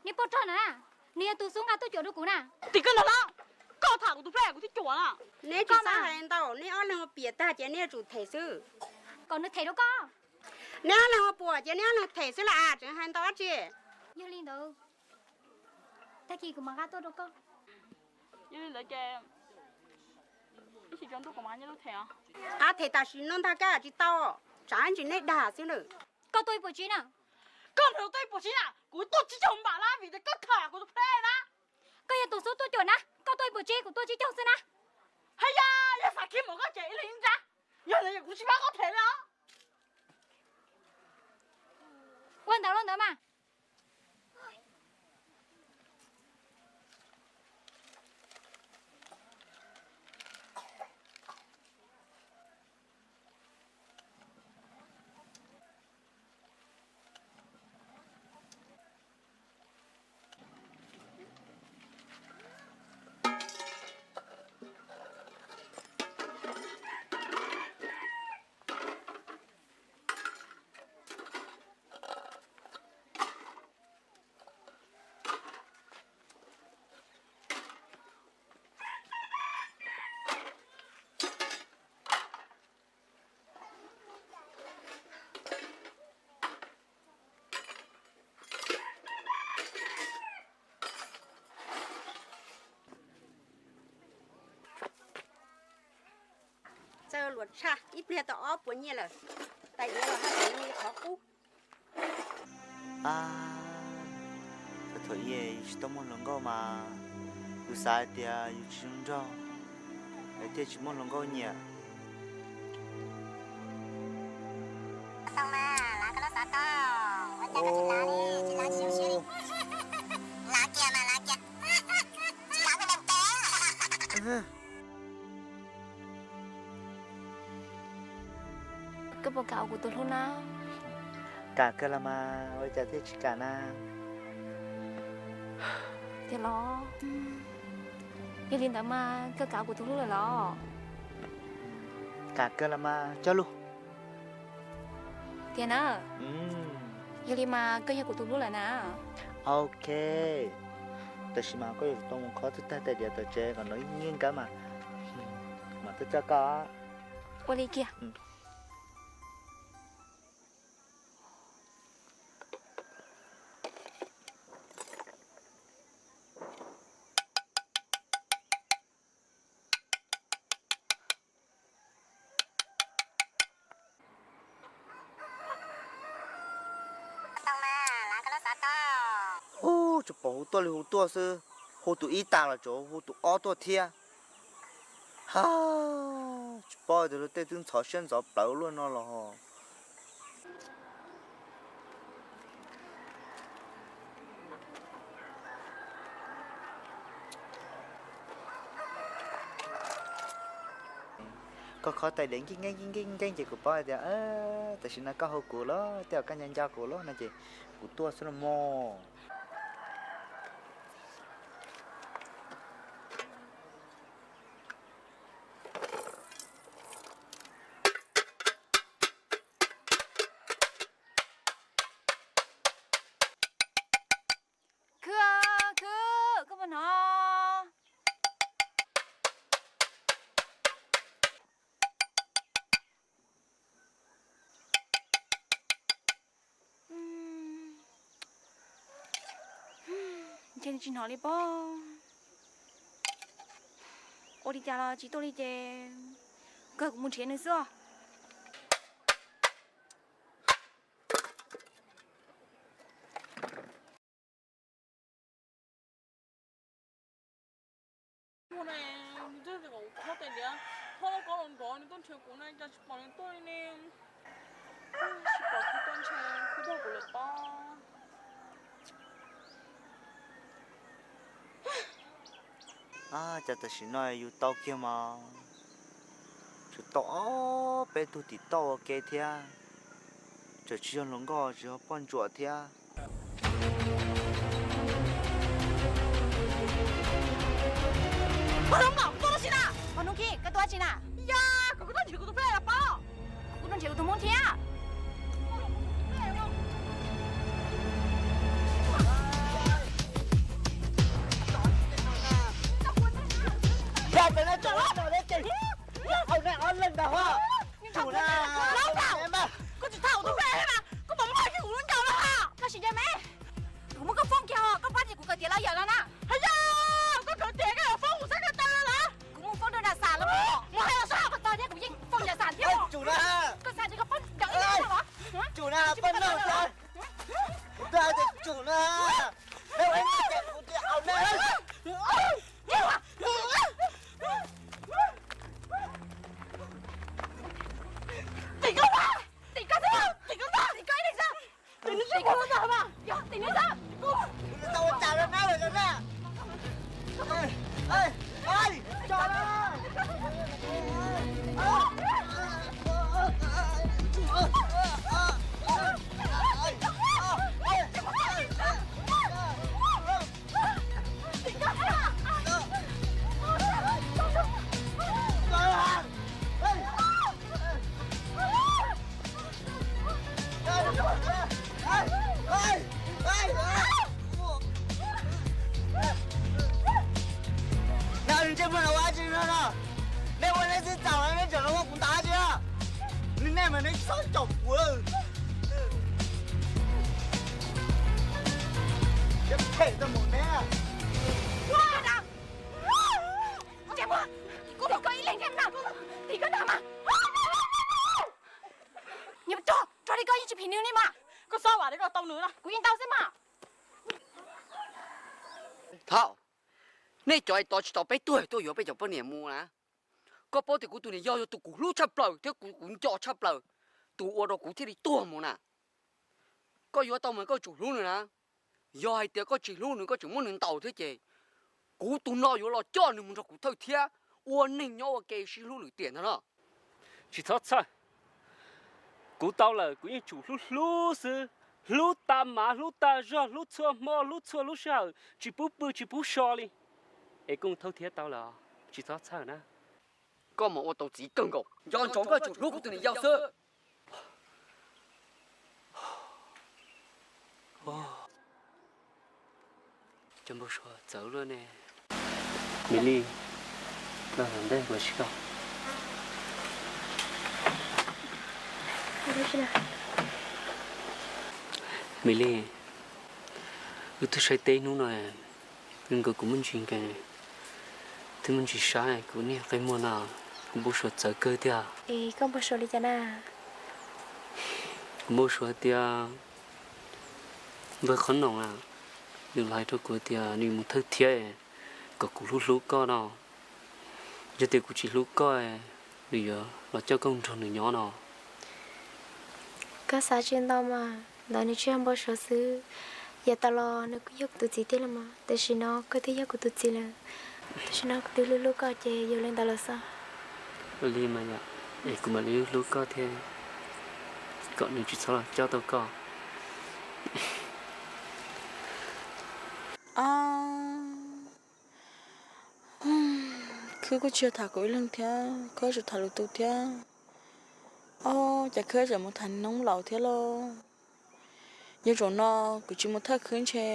Neb poj rog na, nws yog tus xub nqa tuaj cuam rau kuv na. Tim koj no na, koj tham kuv tus plag kuv twb cuam na. Neb tsis txhob hais ntau, neb ob leeg ua piam tag ces neb yuav tsum them xwb. Kom nws them rau koj. Neb ob leeg ua puas ces neb ob leeg them xwb las, tseem hais ntau dab tsi? Yog li ntawd, tag kis kuv mam nqa tuaj rau koj. Yog li ntawd ces ib sim tsaus ntuj kuv mam nqa nyiaj los them os. Qab them tam sim no ntag, koj tsis tau, tsam ntsis neb dag xwb na. Koj tuaj ib puas tsib na. Koj nrog tuaj ib puas tsib na, kuv tuaj tsib caug npam na vim tias koj tham kuv tus plag na. Koj yog tus xub tuaj cuam na, koj tuaj ib puas tsib, kuv tuaj tsib caug xwb na. Haj yam, yog xav khib mus koj ces ib leeg ib nrab, yog li kuv tsis pab koj them li os. Ua ntawd los ntawd mas. Txawj luam tshaj, ib pliag tau ob puas nyiaj lawm. Tais diav los hais tias nws qhov qub. Ab, thaum ub yus tsis tau muaj hluas nkauj mas yus xav hais tias yus tsis zoo nraug es thiaj tsis muaj hluas nkauj nyiam. Koj puas kam ua kuv tus hlub na? Kam kawg los mas, ua cas thiaj tsis kam na? Tiag los? Yog li ntawd mas koj kam ua kuv tus hlub lawm los? Kam kawg los mas, cog lus. Tiag na? Yog li mas koj yog kuv tus hlub lawm na? Ok. Tab sis mas koj yuav tsum tau mus kho txhua tag tais diav tom tsev kom nws nyiaj nkawd mas, mam tuaj coj koj. Ua li kiag. Ub, tsuas pom hu tuaj li hu tuaj xwb, hu tus ib tag los tseem hu tus ob tuaj thiab. Ha, tsis paub tias luag tej twb ntxhov siab ntxhov plawv luaj no los ho. Koj kho tais diav nkeej nkeej nkeej nkeej ces kuv paub hais tias tam sim no koj hu kuv los tej zaum koj nco nco kuv los no ces kuv tuaj xwb los mog. Khwb, khwb, koj puas hnov? Ntshe nws tsis hnov li pob. Ua li cas los tsis tuaj li ces kawg kuv mus nrhiav nws xwb os. Ua ne, nws twb tias kom kuv kho tais diav, kho lauj kaub los nrov, nws tuaj nrhiav kuv na, cas tsis pom nws tuaj li ne. Tsis pom kuv tuaj ntshe kuv dag kuv lawm pob. Ab, cas tam sim no yus tau kiag mas, tsuas tau ob peb tug tim toj ua ke thiab, tseem tsis yog hluas nkauj, tsis yog poj ntsuam thiab. Pog Hnub Nkaum, koj tuaj ua si na? Pog Hnub Khib, koj tuaj ua si na? Yog, kom kuv tuaj nrhiav kuv tus plag los pab. Kuv tuaj nrhiav kuv tus hmoob thiab. Tsum na, koj tsis tau tus me mas koj puas muaj hwj kuv lub ncaus no? Koj sim ncaws me, kuv muab koj foob kiag os, koj pab ces kuv kawm tiav los yawm no na. Haya, koj kawm tiav koj yuav foob kuv xab kawg tau los? Kuv mus foob rau Nram Xam los. Mus hais los sab koj txog thiab kuv yeej foob Nram Xam thiab. Tsum na, koj xav tias koj foob ntawm ib tug los? Tsum na, poj noj kuv twb hais tias tsum na, nej ua ib tias kuv tias au na. Tim koj, tim koj, tim koj, tim koj ib leeg xwb. Tim koj xwb, tim koj xwb. Tau ua cas rau nab lawm na. Nab, ntsej muag no ua dab tsi no no? Nej ua nej txij txaus no nej tseem los ua kuv ntawd dab tsi? Nej mas nej txhob caum kuv. Phem tau mus neb. Ntsej muag, kuv tim koj ib leeg thiab na, tim koj ntag mas. Niam tso, tso li koj yeej tsis phim nws li mas. Koj xob vam li koj tau nws na. Kuv yeej tau xwb mas. Thaum nej cov es tos tsis tau peb tuag tuaj yuav peb cov poj niam mus na, koj paub tias kuv tus niam yog yog tus kuv hlub tshaj plaws thiab kuv kuv nco tshaj plaws, tus ua rau kuv thiaj li tuag mus na. Koj yuav tau mas koj tsum hlub nws na. Yog hais tias koj tsis hlub nws, koj tseem muab nws ntaus thiab ces kuv tus no yuav los coj nws mus nrog kuv thawj thiab ua neeg nyob ua ke sib hlub lwm tiam ntag no. Tsis txhob txhawj, kuv tau lawm kuv yeej tsum hlub hlub xwb, hlub tas mas hlub tas zog, hlub txhua hmo hlub txhua lub sij hawm, tsis pub pw tsis pub so li. Es koj thawj thiab tau lawm, tsis txhob txhawj na. Koj mas ua tau txiv kawg nkaus, nco ntsoov koj tsum hlub kuv tus niam yau xwb. Cov npau suav txawv luaj ne. Mim Li, los ntej kuv sib koj. Mim Li, wb twb saib teb hnub no, nkaus kuv muaj ntsis nkees, twb muaj ntsis sab kuv niag qe muag no, kuv npau suav txawv kawg tiag. Es koj npau suav li cas na? Kuv npau suav tias npawg qhov noom a, nws los hais rau kuv tias nws mus thawj thiab kom kuv hlub hlub koj no. Yog tias kuv tsis hlub koj, nws yuav los coj koj nrog nws nyob no. Koj xav tsis ntau mas, ntawd nws tsis yog npau suav xwb. Yav tas los nws kuj yog kuv tus txiv tiag los mas, tam sim no koj twb yog kuv tus txiv lawm. Tam sim no kuv twb hlub hlub koj ces yog li ntawd los xwb. Ua li mas yom, es kuv mam li hlub hlub koj thiab, kom nws tsis txhob los coj tau koj. Khwb kuj tsis yog tham kuv ib leeg thiab, koj tseem tham lwm tus thiab. Ob, cas khwb tseem mus tham noob laus thiab lauj. Yog zaum no kuv tsis mus thawj khwb ntshe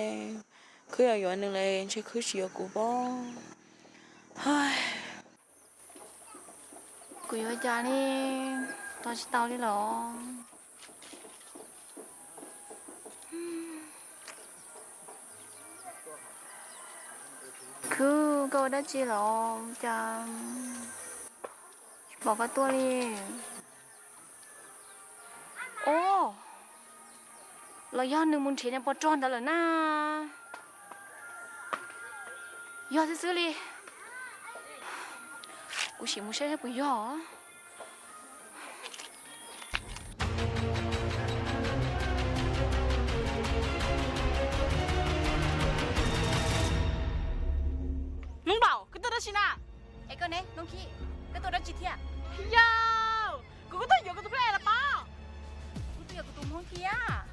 khwb yuav yuav nws lawm ntshe khwb tsis yuav kuv pob. Kuv yuav cas li, tos tsis tau li los. Khwb, koj ua dab tsi los cas tsis pom koj tuaj li? Ub, los yog nws mus nrhiav niag pos rog ntawd lawm na. Yog xwb xwb li. Kuv sim mus saib saib puas yog. Noob Npaum, koj tuaj dab tsi na? Es koj ne Noob Khib, koj tuaj dab tsi thiab? Yog, kuv kuj tuaj yuav kuv tus poj niam los pab. Kuv tuaj yuav kuv tus hmoob thiab.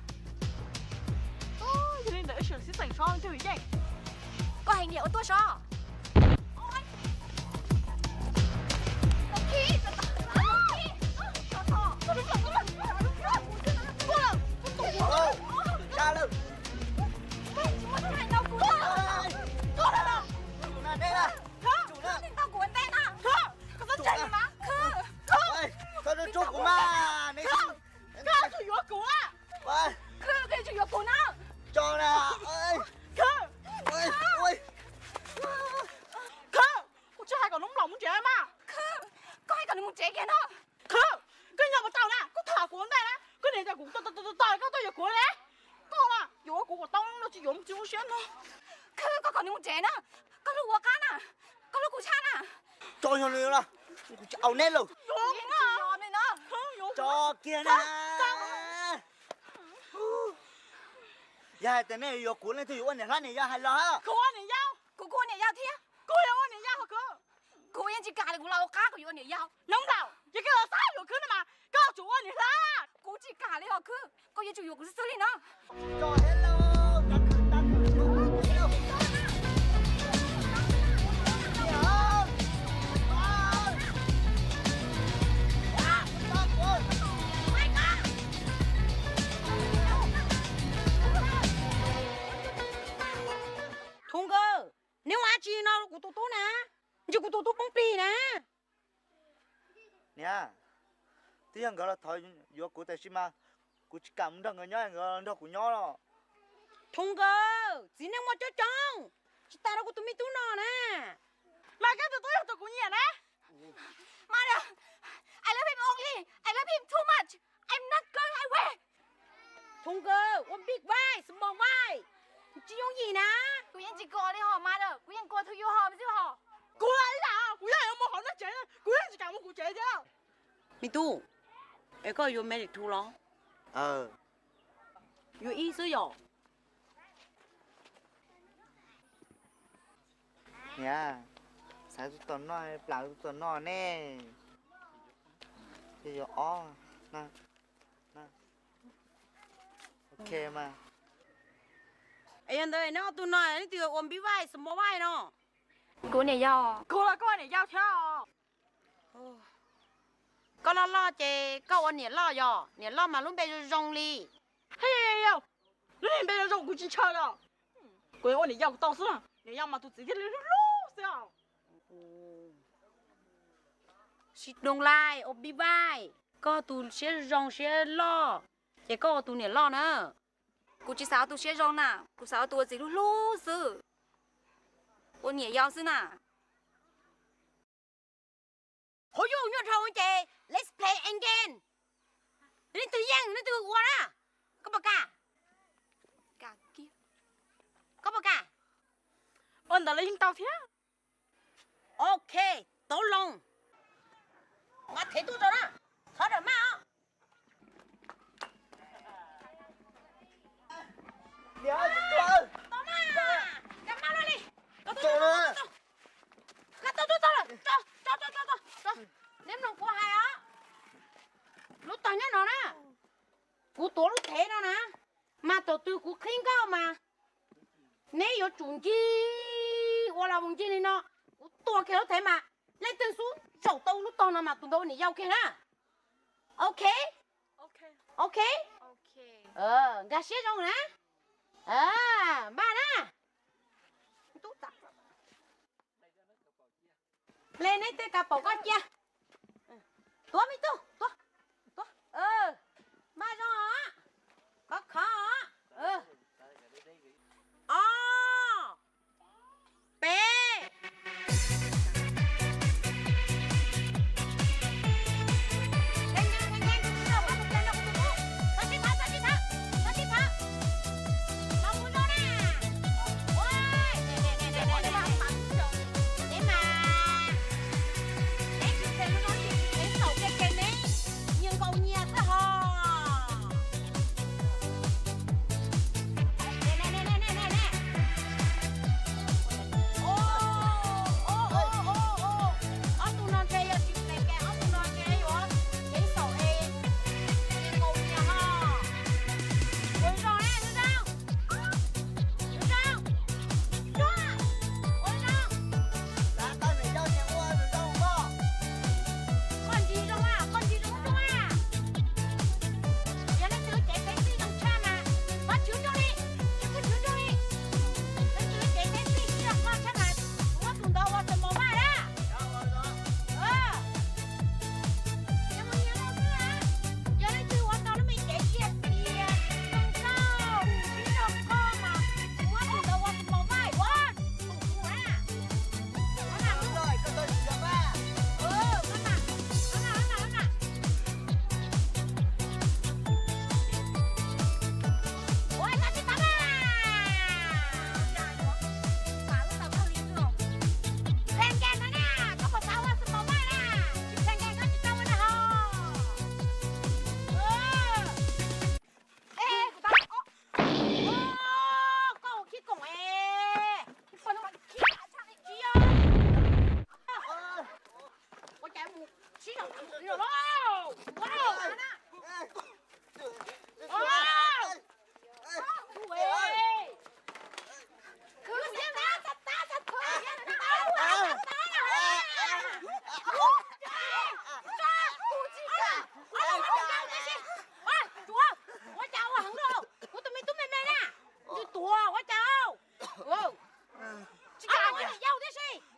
Yog li ntawd wb sawv xib xeem so twg yeej. Koj heev niam ua tuaj so. tsev na. Koj hlub kuv ua qab na. Koj hlub kuv tshaj na. Tso yog li no, kuv tsis au neb lawm. Tso kiag na. Yog hais tias nej yuav kuv, leej twg yuav ua niam hlob niam yau hais los. Kuv ua niam yau. Kuv kuj ua niam yau thiab. Kuv yuav ua niam yau. Kuv yeej tsis kam li, kuv los ua qab kuv yuav ua niam yau. Nov nplaum, yog koj los xav yuav khwb no mas koj tsum ua niam hlob. Kuv tsis kam li os khwb, koj yuav tsum yuav kuv xwb xwb li no. Thov nkawd, neb ua dab tsi no kuv tus tub na? Ntsis kuv tus tub poob plig na. Niam, twb yog nkawd los thov yuav kuv tiam sis mas kuv tsis kam mus nrog nkawd nyob, nkawd nrog kuv nyob los. Thov nkawd, txiv neej muaj coob coob, tsis tas rau kuv tus me tub no na. Mas koj tus tub yog tus kuv nyiam na. Mother, I love him only. I love him too much. I'm not going away. Thov nkawd, ua big vibe, small vibe, tsis yooj yim na. Kuv yeej tsis kos li hos mother, kuv yeej kos thu yus hos xwb hos. Kuv los ib yam, kuv yog yuav mus hauv nej tsev, kuv yeej tsis kam mus kuv tsev thiab. Me tub, es koj yuav me li thu los? Yuav ib xwb yom. Niam, xaiv tus tom no, plam tus tom no ne. Ces yuav ob. Ok mas. Es yog ntawd neb ob tug no leej twg ua big vibe small vibe no? Kuv niam yau. Kuv los koj niam yau thiab. Koj loj loj ces koj ua niam loj yom, niam loj mas lub npe zoo zoo li. Yau, lub npe zoo zoo kuv tsis ntshaw os. Kuv ua niam yau kuv tau xwb, niam yau mas tus txiv thiaj li hlub hlub xwb os. Sib doog lais ua big vibe, koj tus siab zoo siab loj, ces koj ua tus niam loj na. Kuv tsis xav ua tus siab zoo na, kuv xav ua tus ua txiv hlub hlub xwb, ua niam yau xwb na. Hauv yus nyuaj dhau ces let's play again. Leej twg yeej leej twg ua na. Koj puas kam? Koj puas kam? Ua ntawd los yeej tau thiab. Ok, tau loo. Mas thev tuaj rau na, thov rawm maj os. Tau mas, rawm maj luaj li. Koj tuaj, koj tuaj, koj tuaj. Neb mloog kuv hais os. Lub tog nyob no na, kuv tuav lub thev no na, mas thaum twg kuv qhib nkauj mas neb yuav tsum ncig ua la voos ncig li no. Kuv tua kiag lub thev mas leej twg xub zaum tau lub tog no mas tus ntawd ua niam yau kiag na. Ok. Ok. Nkag siab zoo na. Npaj na. Hle neb tej kav paum koj cia. Tuav me tub, tuav, tuav. Npaj zoo os. Khov kho os. Ob, peb. Tsis tau, tsis tau, tsis tau. Los mus zoo na. Ua, neb mas, neb tsis tau zoo, neb txaus kiag ces neb.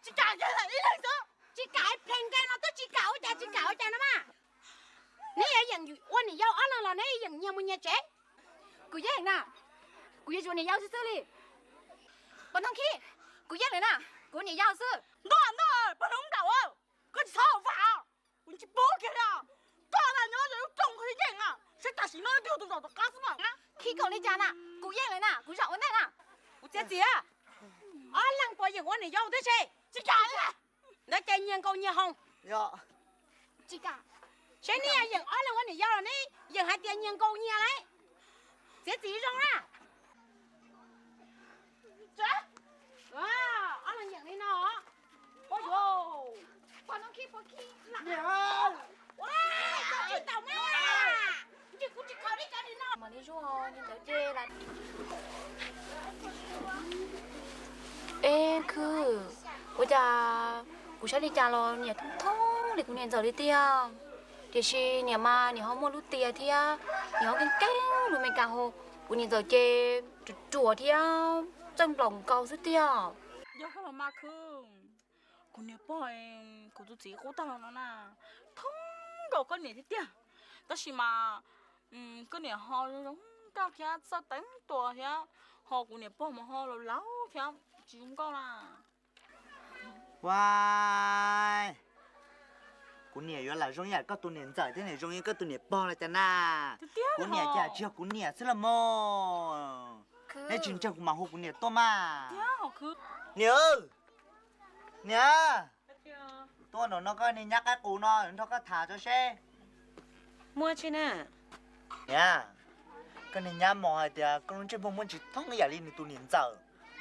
Tsis kam, ib leeg xwb. Tsis kam, plees nkaus no twb tsis kam ua cas, tsis kam ua cas no mas. Neb yuav yeem ua niam yau ob leeg los neb yeem nyias mus nyias tsev? Kuv yeej na, kuv yuav tsum ua niam yau xwb xwb li. Pov Ntoo Khib, kuv yeej lawm na, kuv ua niam yau xwb. Ntuj, ntuj, pog Hnub Nplaum, koj tsis txhob vam, kuv tsis pub kiag li. Koj na nyob zoo lub rooj koj yeej na, seb tam sim no twg tus zaum tom qab xwb mas. Khib Koom li cas na, kuv yeej lawm na, kuv zaum ua ntej na. Kuv txiav txim, ob leeg puas yeem ua niam yau tib si? Tsis kam li. Ntawd ces nyias nkaus nyias haus. Tsis kam. Seb neb yeem ob leeg ua niam yau los neb yeem hais tias nyias nkaus nyias lauj. Txiav txim zoo na. Ob leeg yeem li no. Ua yuav, pog Hnub Khib, pog Khib. Koj tsis tau mas, kuv tsis khaws li cov li no. Mam li zuaj li ntawd ces. Eb Khib, ua cas kuv saib li cas los niam thoob thoob li kuv niam ntxawm li tiag. Tiam sis niam mas niam ho muaj lub tias thiab, niam ho keej keej lus Meskas hos, kuv niam ntxawm ces ruam ruam thiab txawj nplaum nkaus xwb tiag. Yog koj los mas Khib, kuv niam pog kuv tus txiv qub tag los no na, thoob nkaus koj niam thiab tiag. Tab sis mas koj niam ho zoo zoo nkauj thiab txawj teev tua thiab, ho kuv niam pog mas ho laus laus thiab tsis zoo nkauj na. Ua, kuv niam yuav lam zoo ib yam koj tus niam ntxawm thiab niam zoo ib yam koj tus niam pog los cas na. Kuv niam cas tsis yog kuv niam xwb los mas. Neb tsis ntseeg kuv mam hu kuv niam tuaj mas. Niam, niam, tuaj nraum no koj niag nyab qaib qus no nrog koj tham tso seb. Muaj tsi na? Niam, koj niag nyab mos hais tias koj lub ntsej muag muaj ntsis thoob ib yam li nws tus niam ntxawm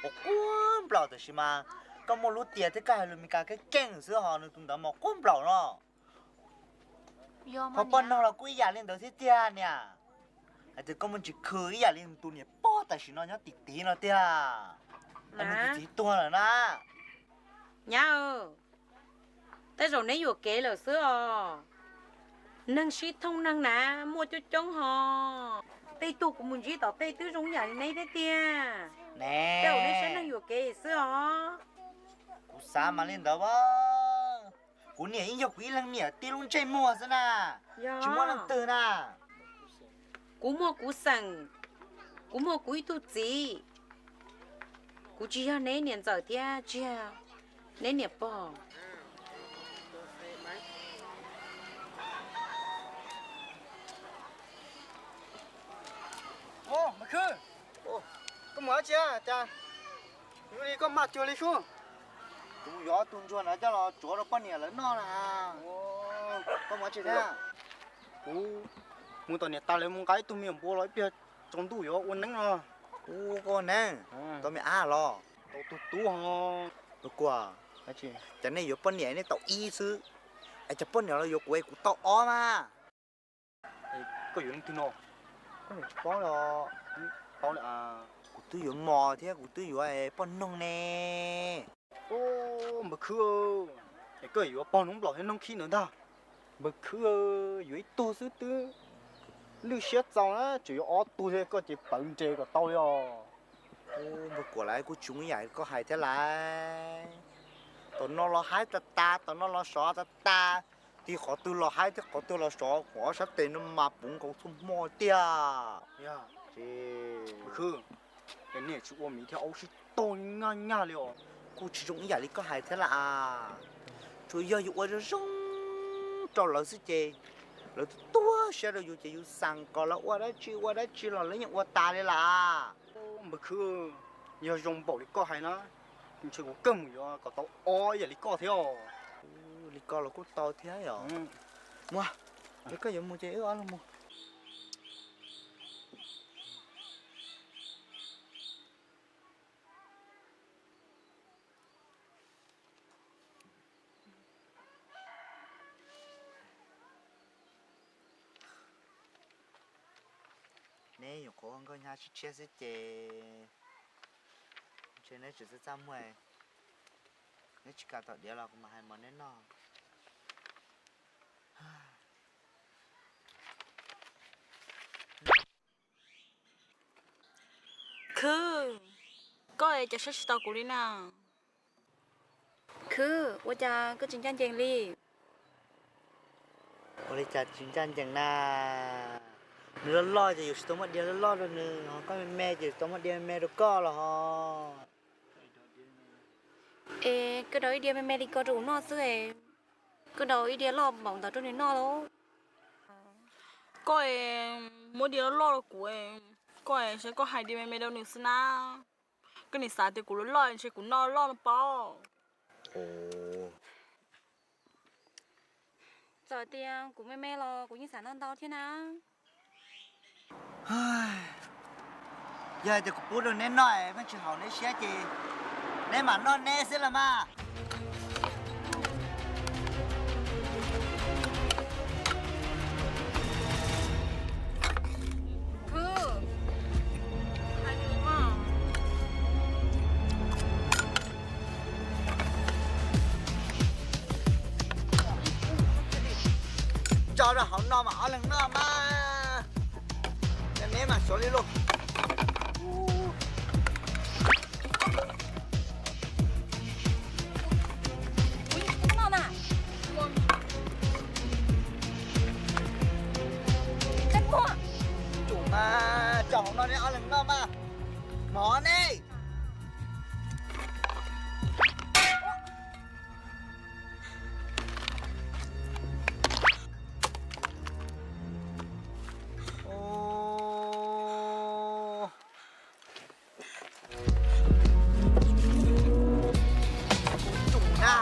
uas quab nplaum, tab sis mas koj muaj lub tias thiab koj hais lus Meskas keej keej xwb, ho nws tus ntawd mos quab nplaum no. Ho poj noog los kuj ib yam li ntawd thiab tiag niam. Hais tias koj muaj ntsis khw ib yam li nws tus niam pog tam sim no nyob tim tid no tiag. Nws tus txiv tuag lawm na. Nyab, tej zaum neb yuam kev lawm xwb os. Neeg sib thooj neeg na muaj coob coob ho. Tej tug kuv mus ntsib tom tej twb zoo yam li neb thiab tiag. Tej zaum neb saib neeg yuam kev xwb os. Kuv xav mas li ntawd as. Kuv niam yeej yog kuv ib leeg niam tib lub ntsej muag xwb na, tsis muaj leej twg na. Kuv muaj kuv xeem, kuv muaj kuv ib tug txiv. Kuv tsis yog neb niam ntxawm thiab tsis yog neb niam pog. Koj mus dab tsi cas li koj maj cuag li sub? Kuv mus yuav ob tug ntsuag no coj los tsuav rau poj niam lawv noj na. Koj mus dab tsi thiab? Kuv mus tom niam tais lawv mus nqa ib tug me nyuam npua los ib pliag tsaus ntuj yuav ua neeb no. Ua koj ua neeb? Tau me ab los? Tau tus tub ho. Kuv, cas nej yuav poj niam nej tau ib xwb, es cov poj niam los yuav kuv es kuv tau ob mas. Koj yuav leej twg no? Koj niam tsis paub los? Paub li. Kuv twb yuav mos thiab kuv twb yuav poj noog ne. Npawg Khwb, es koj yuav pog Hnub Nplaum thiab Noog Khib ntawd ntag. Npawg Khwb, yuav ib tug xwb twb lwj siab txaus na, tseem yuav ob tug thiab, koj ces pawv nres kom tau li os. Npawg Kuam, lawv kuj tsis zoo ib yam koj hais thiab lawm. Tom no los haib tas tas, tom no los sov tas tas, tig qhov twg los haib thiab qhov twg los sov, kuv ob sab tes no mas puv nkaus txhua hmo tiag. Npawg Khwb, niam tsis ua miv thiab aub sib tog nyaj nyaj li os. Kuj tsis zoo ib yam li koj hais thiab las. Tsuas yog yus ua zoo zoo rau lawv xwb ces lawv tuag siab rau yus ces yus xav kom lawv ua dab tsi ua dab tsi los lawv yeej ua tas li las. Npawg Khwb, yog zoo npaum li koj hais na, ntshe kuv kawg mus yuav kom tau ob yam li koj thiab os. Li koj los kuj tau thiab yom. Muab, koj yuav mus ces wb ob leeg mus. Neb nyuam qhuav ua nkauj nyab tshiab tshiab xwb ces ntshe neb tseem txaj txaj muag, neb tsis kam tom diav los kuv mam hais mov neb noj. Khwb, koj es cas saib tsis tau kuv li na? Khwb, ua cas koj tsis ncaj ncees li? Ua li cas tsis ncaj ncees na? Nws loj loj ces yus tsis tau muab diav loj loj rau nws, ho koj me me ces yus tau muab diav me me rau koj los ho. Es koj daus ib diav me me li ko rau kuv noj xwb es, koj daus ib diav loj npaum ntawd rau nws noj lauj? Koj es muab diav loj loj rau kuv, koj es saib koj hais diav me me rau nws xwb na. Koj nim xav tias kuv loj loj ntshe kuv noj loj no pob. Txawm tias kuv me me los kuv yeej xav noj ntau thiab na. Yog hais tias kuv pub rau neb noj es pheej tsis haum neb siab ces neb mam noj neb xwb los mas. Tso rau hauv no mas ob leeg noj mas. Neb mas xyov li lauj. Tsum mas, tso hauv no neb ob leeg noj mas. Mov ne. Tsum na.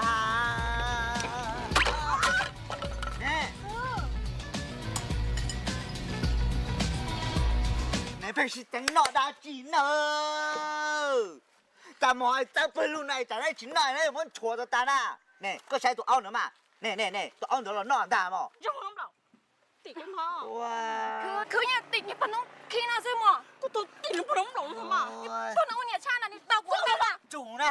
Neb pheej sib teev noj dab tsi na? Cas mus hais txawb pawg lug no es tsam neb tsis noj neb muab nchuav tas tas na. Ne, koj saib tus aub ntawd mas. Ne, ne, ne, tus aub ntawd los noj ntag mos. Khwb, yeej tim niag pog noob khib no xwb mos. Koj tau tim niag pog noob nplaum no mas. Pog noob ua niam tshaj na, nws tau kuv ua tau mas. Tsum na.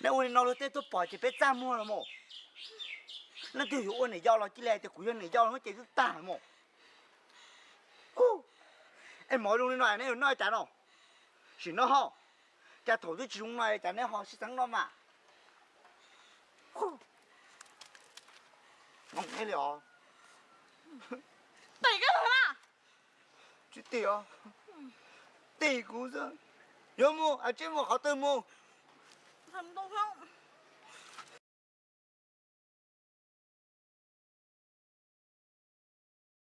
Neb ua li no luag tej tuaj pom ces peb txaj muag los mas. Leej twg yuav ua niam yau los cia li hais tias kuv yog niam yau los ces twb tag mos. Es mov zoo li no neb yuav noj cas no? Sim no ho, cas thaum twb tsis zoo no cas neb ho sib teev noj mas. Ua li os. Tim koj na. Tsis tim os. Tim kuv xwb. Yuav mus es cia mus qhov twg mus? Ntau thiab.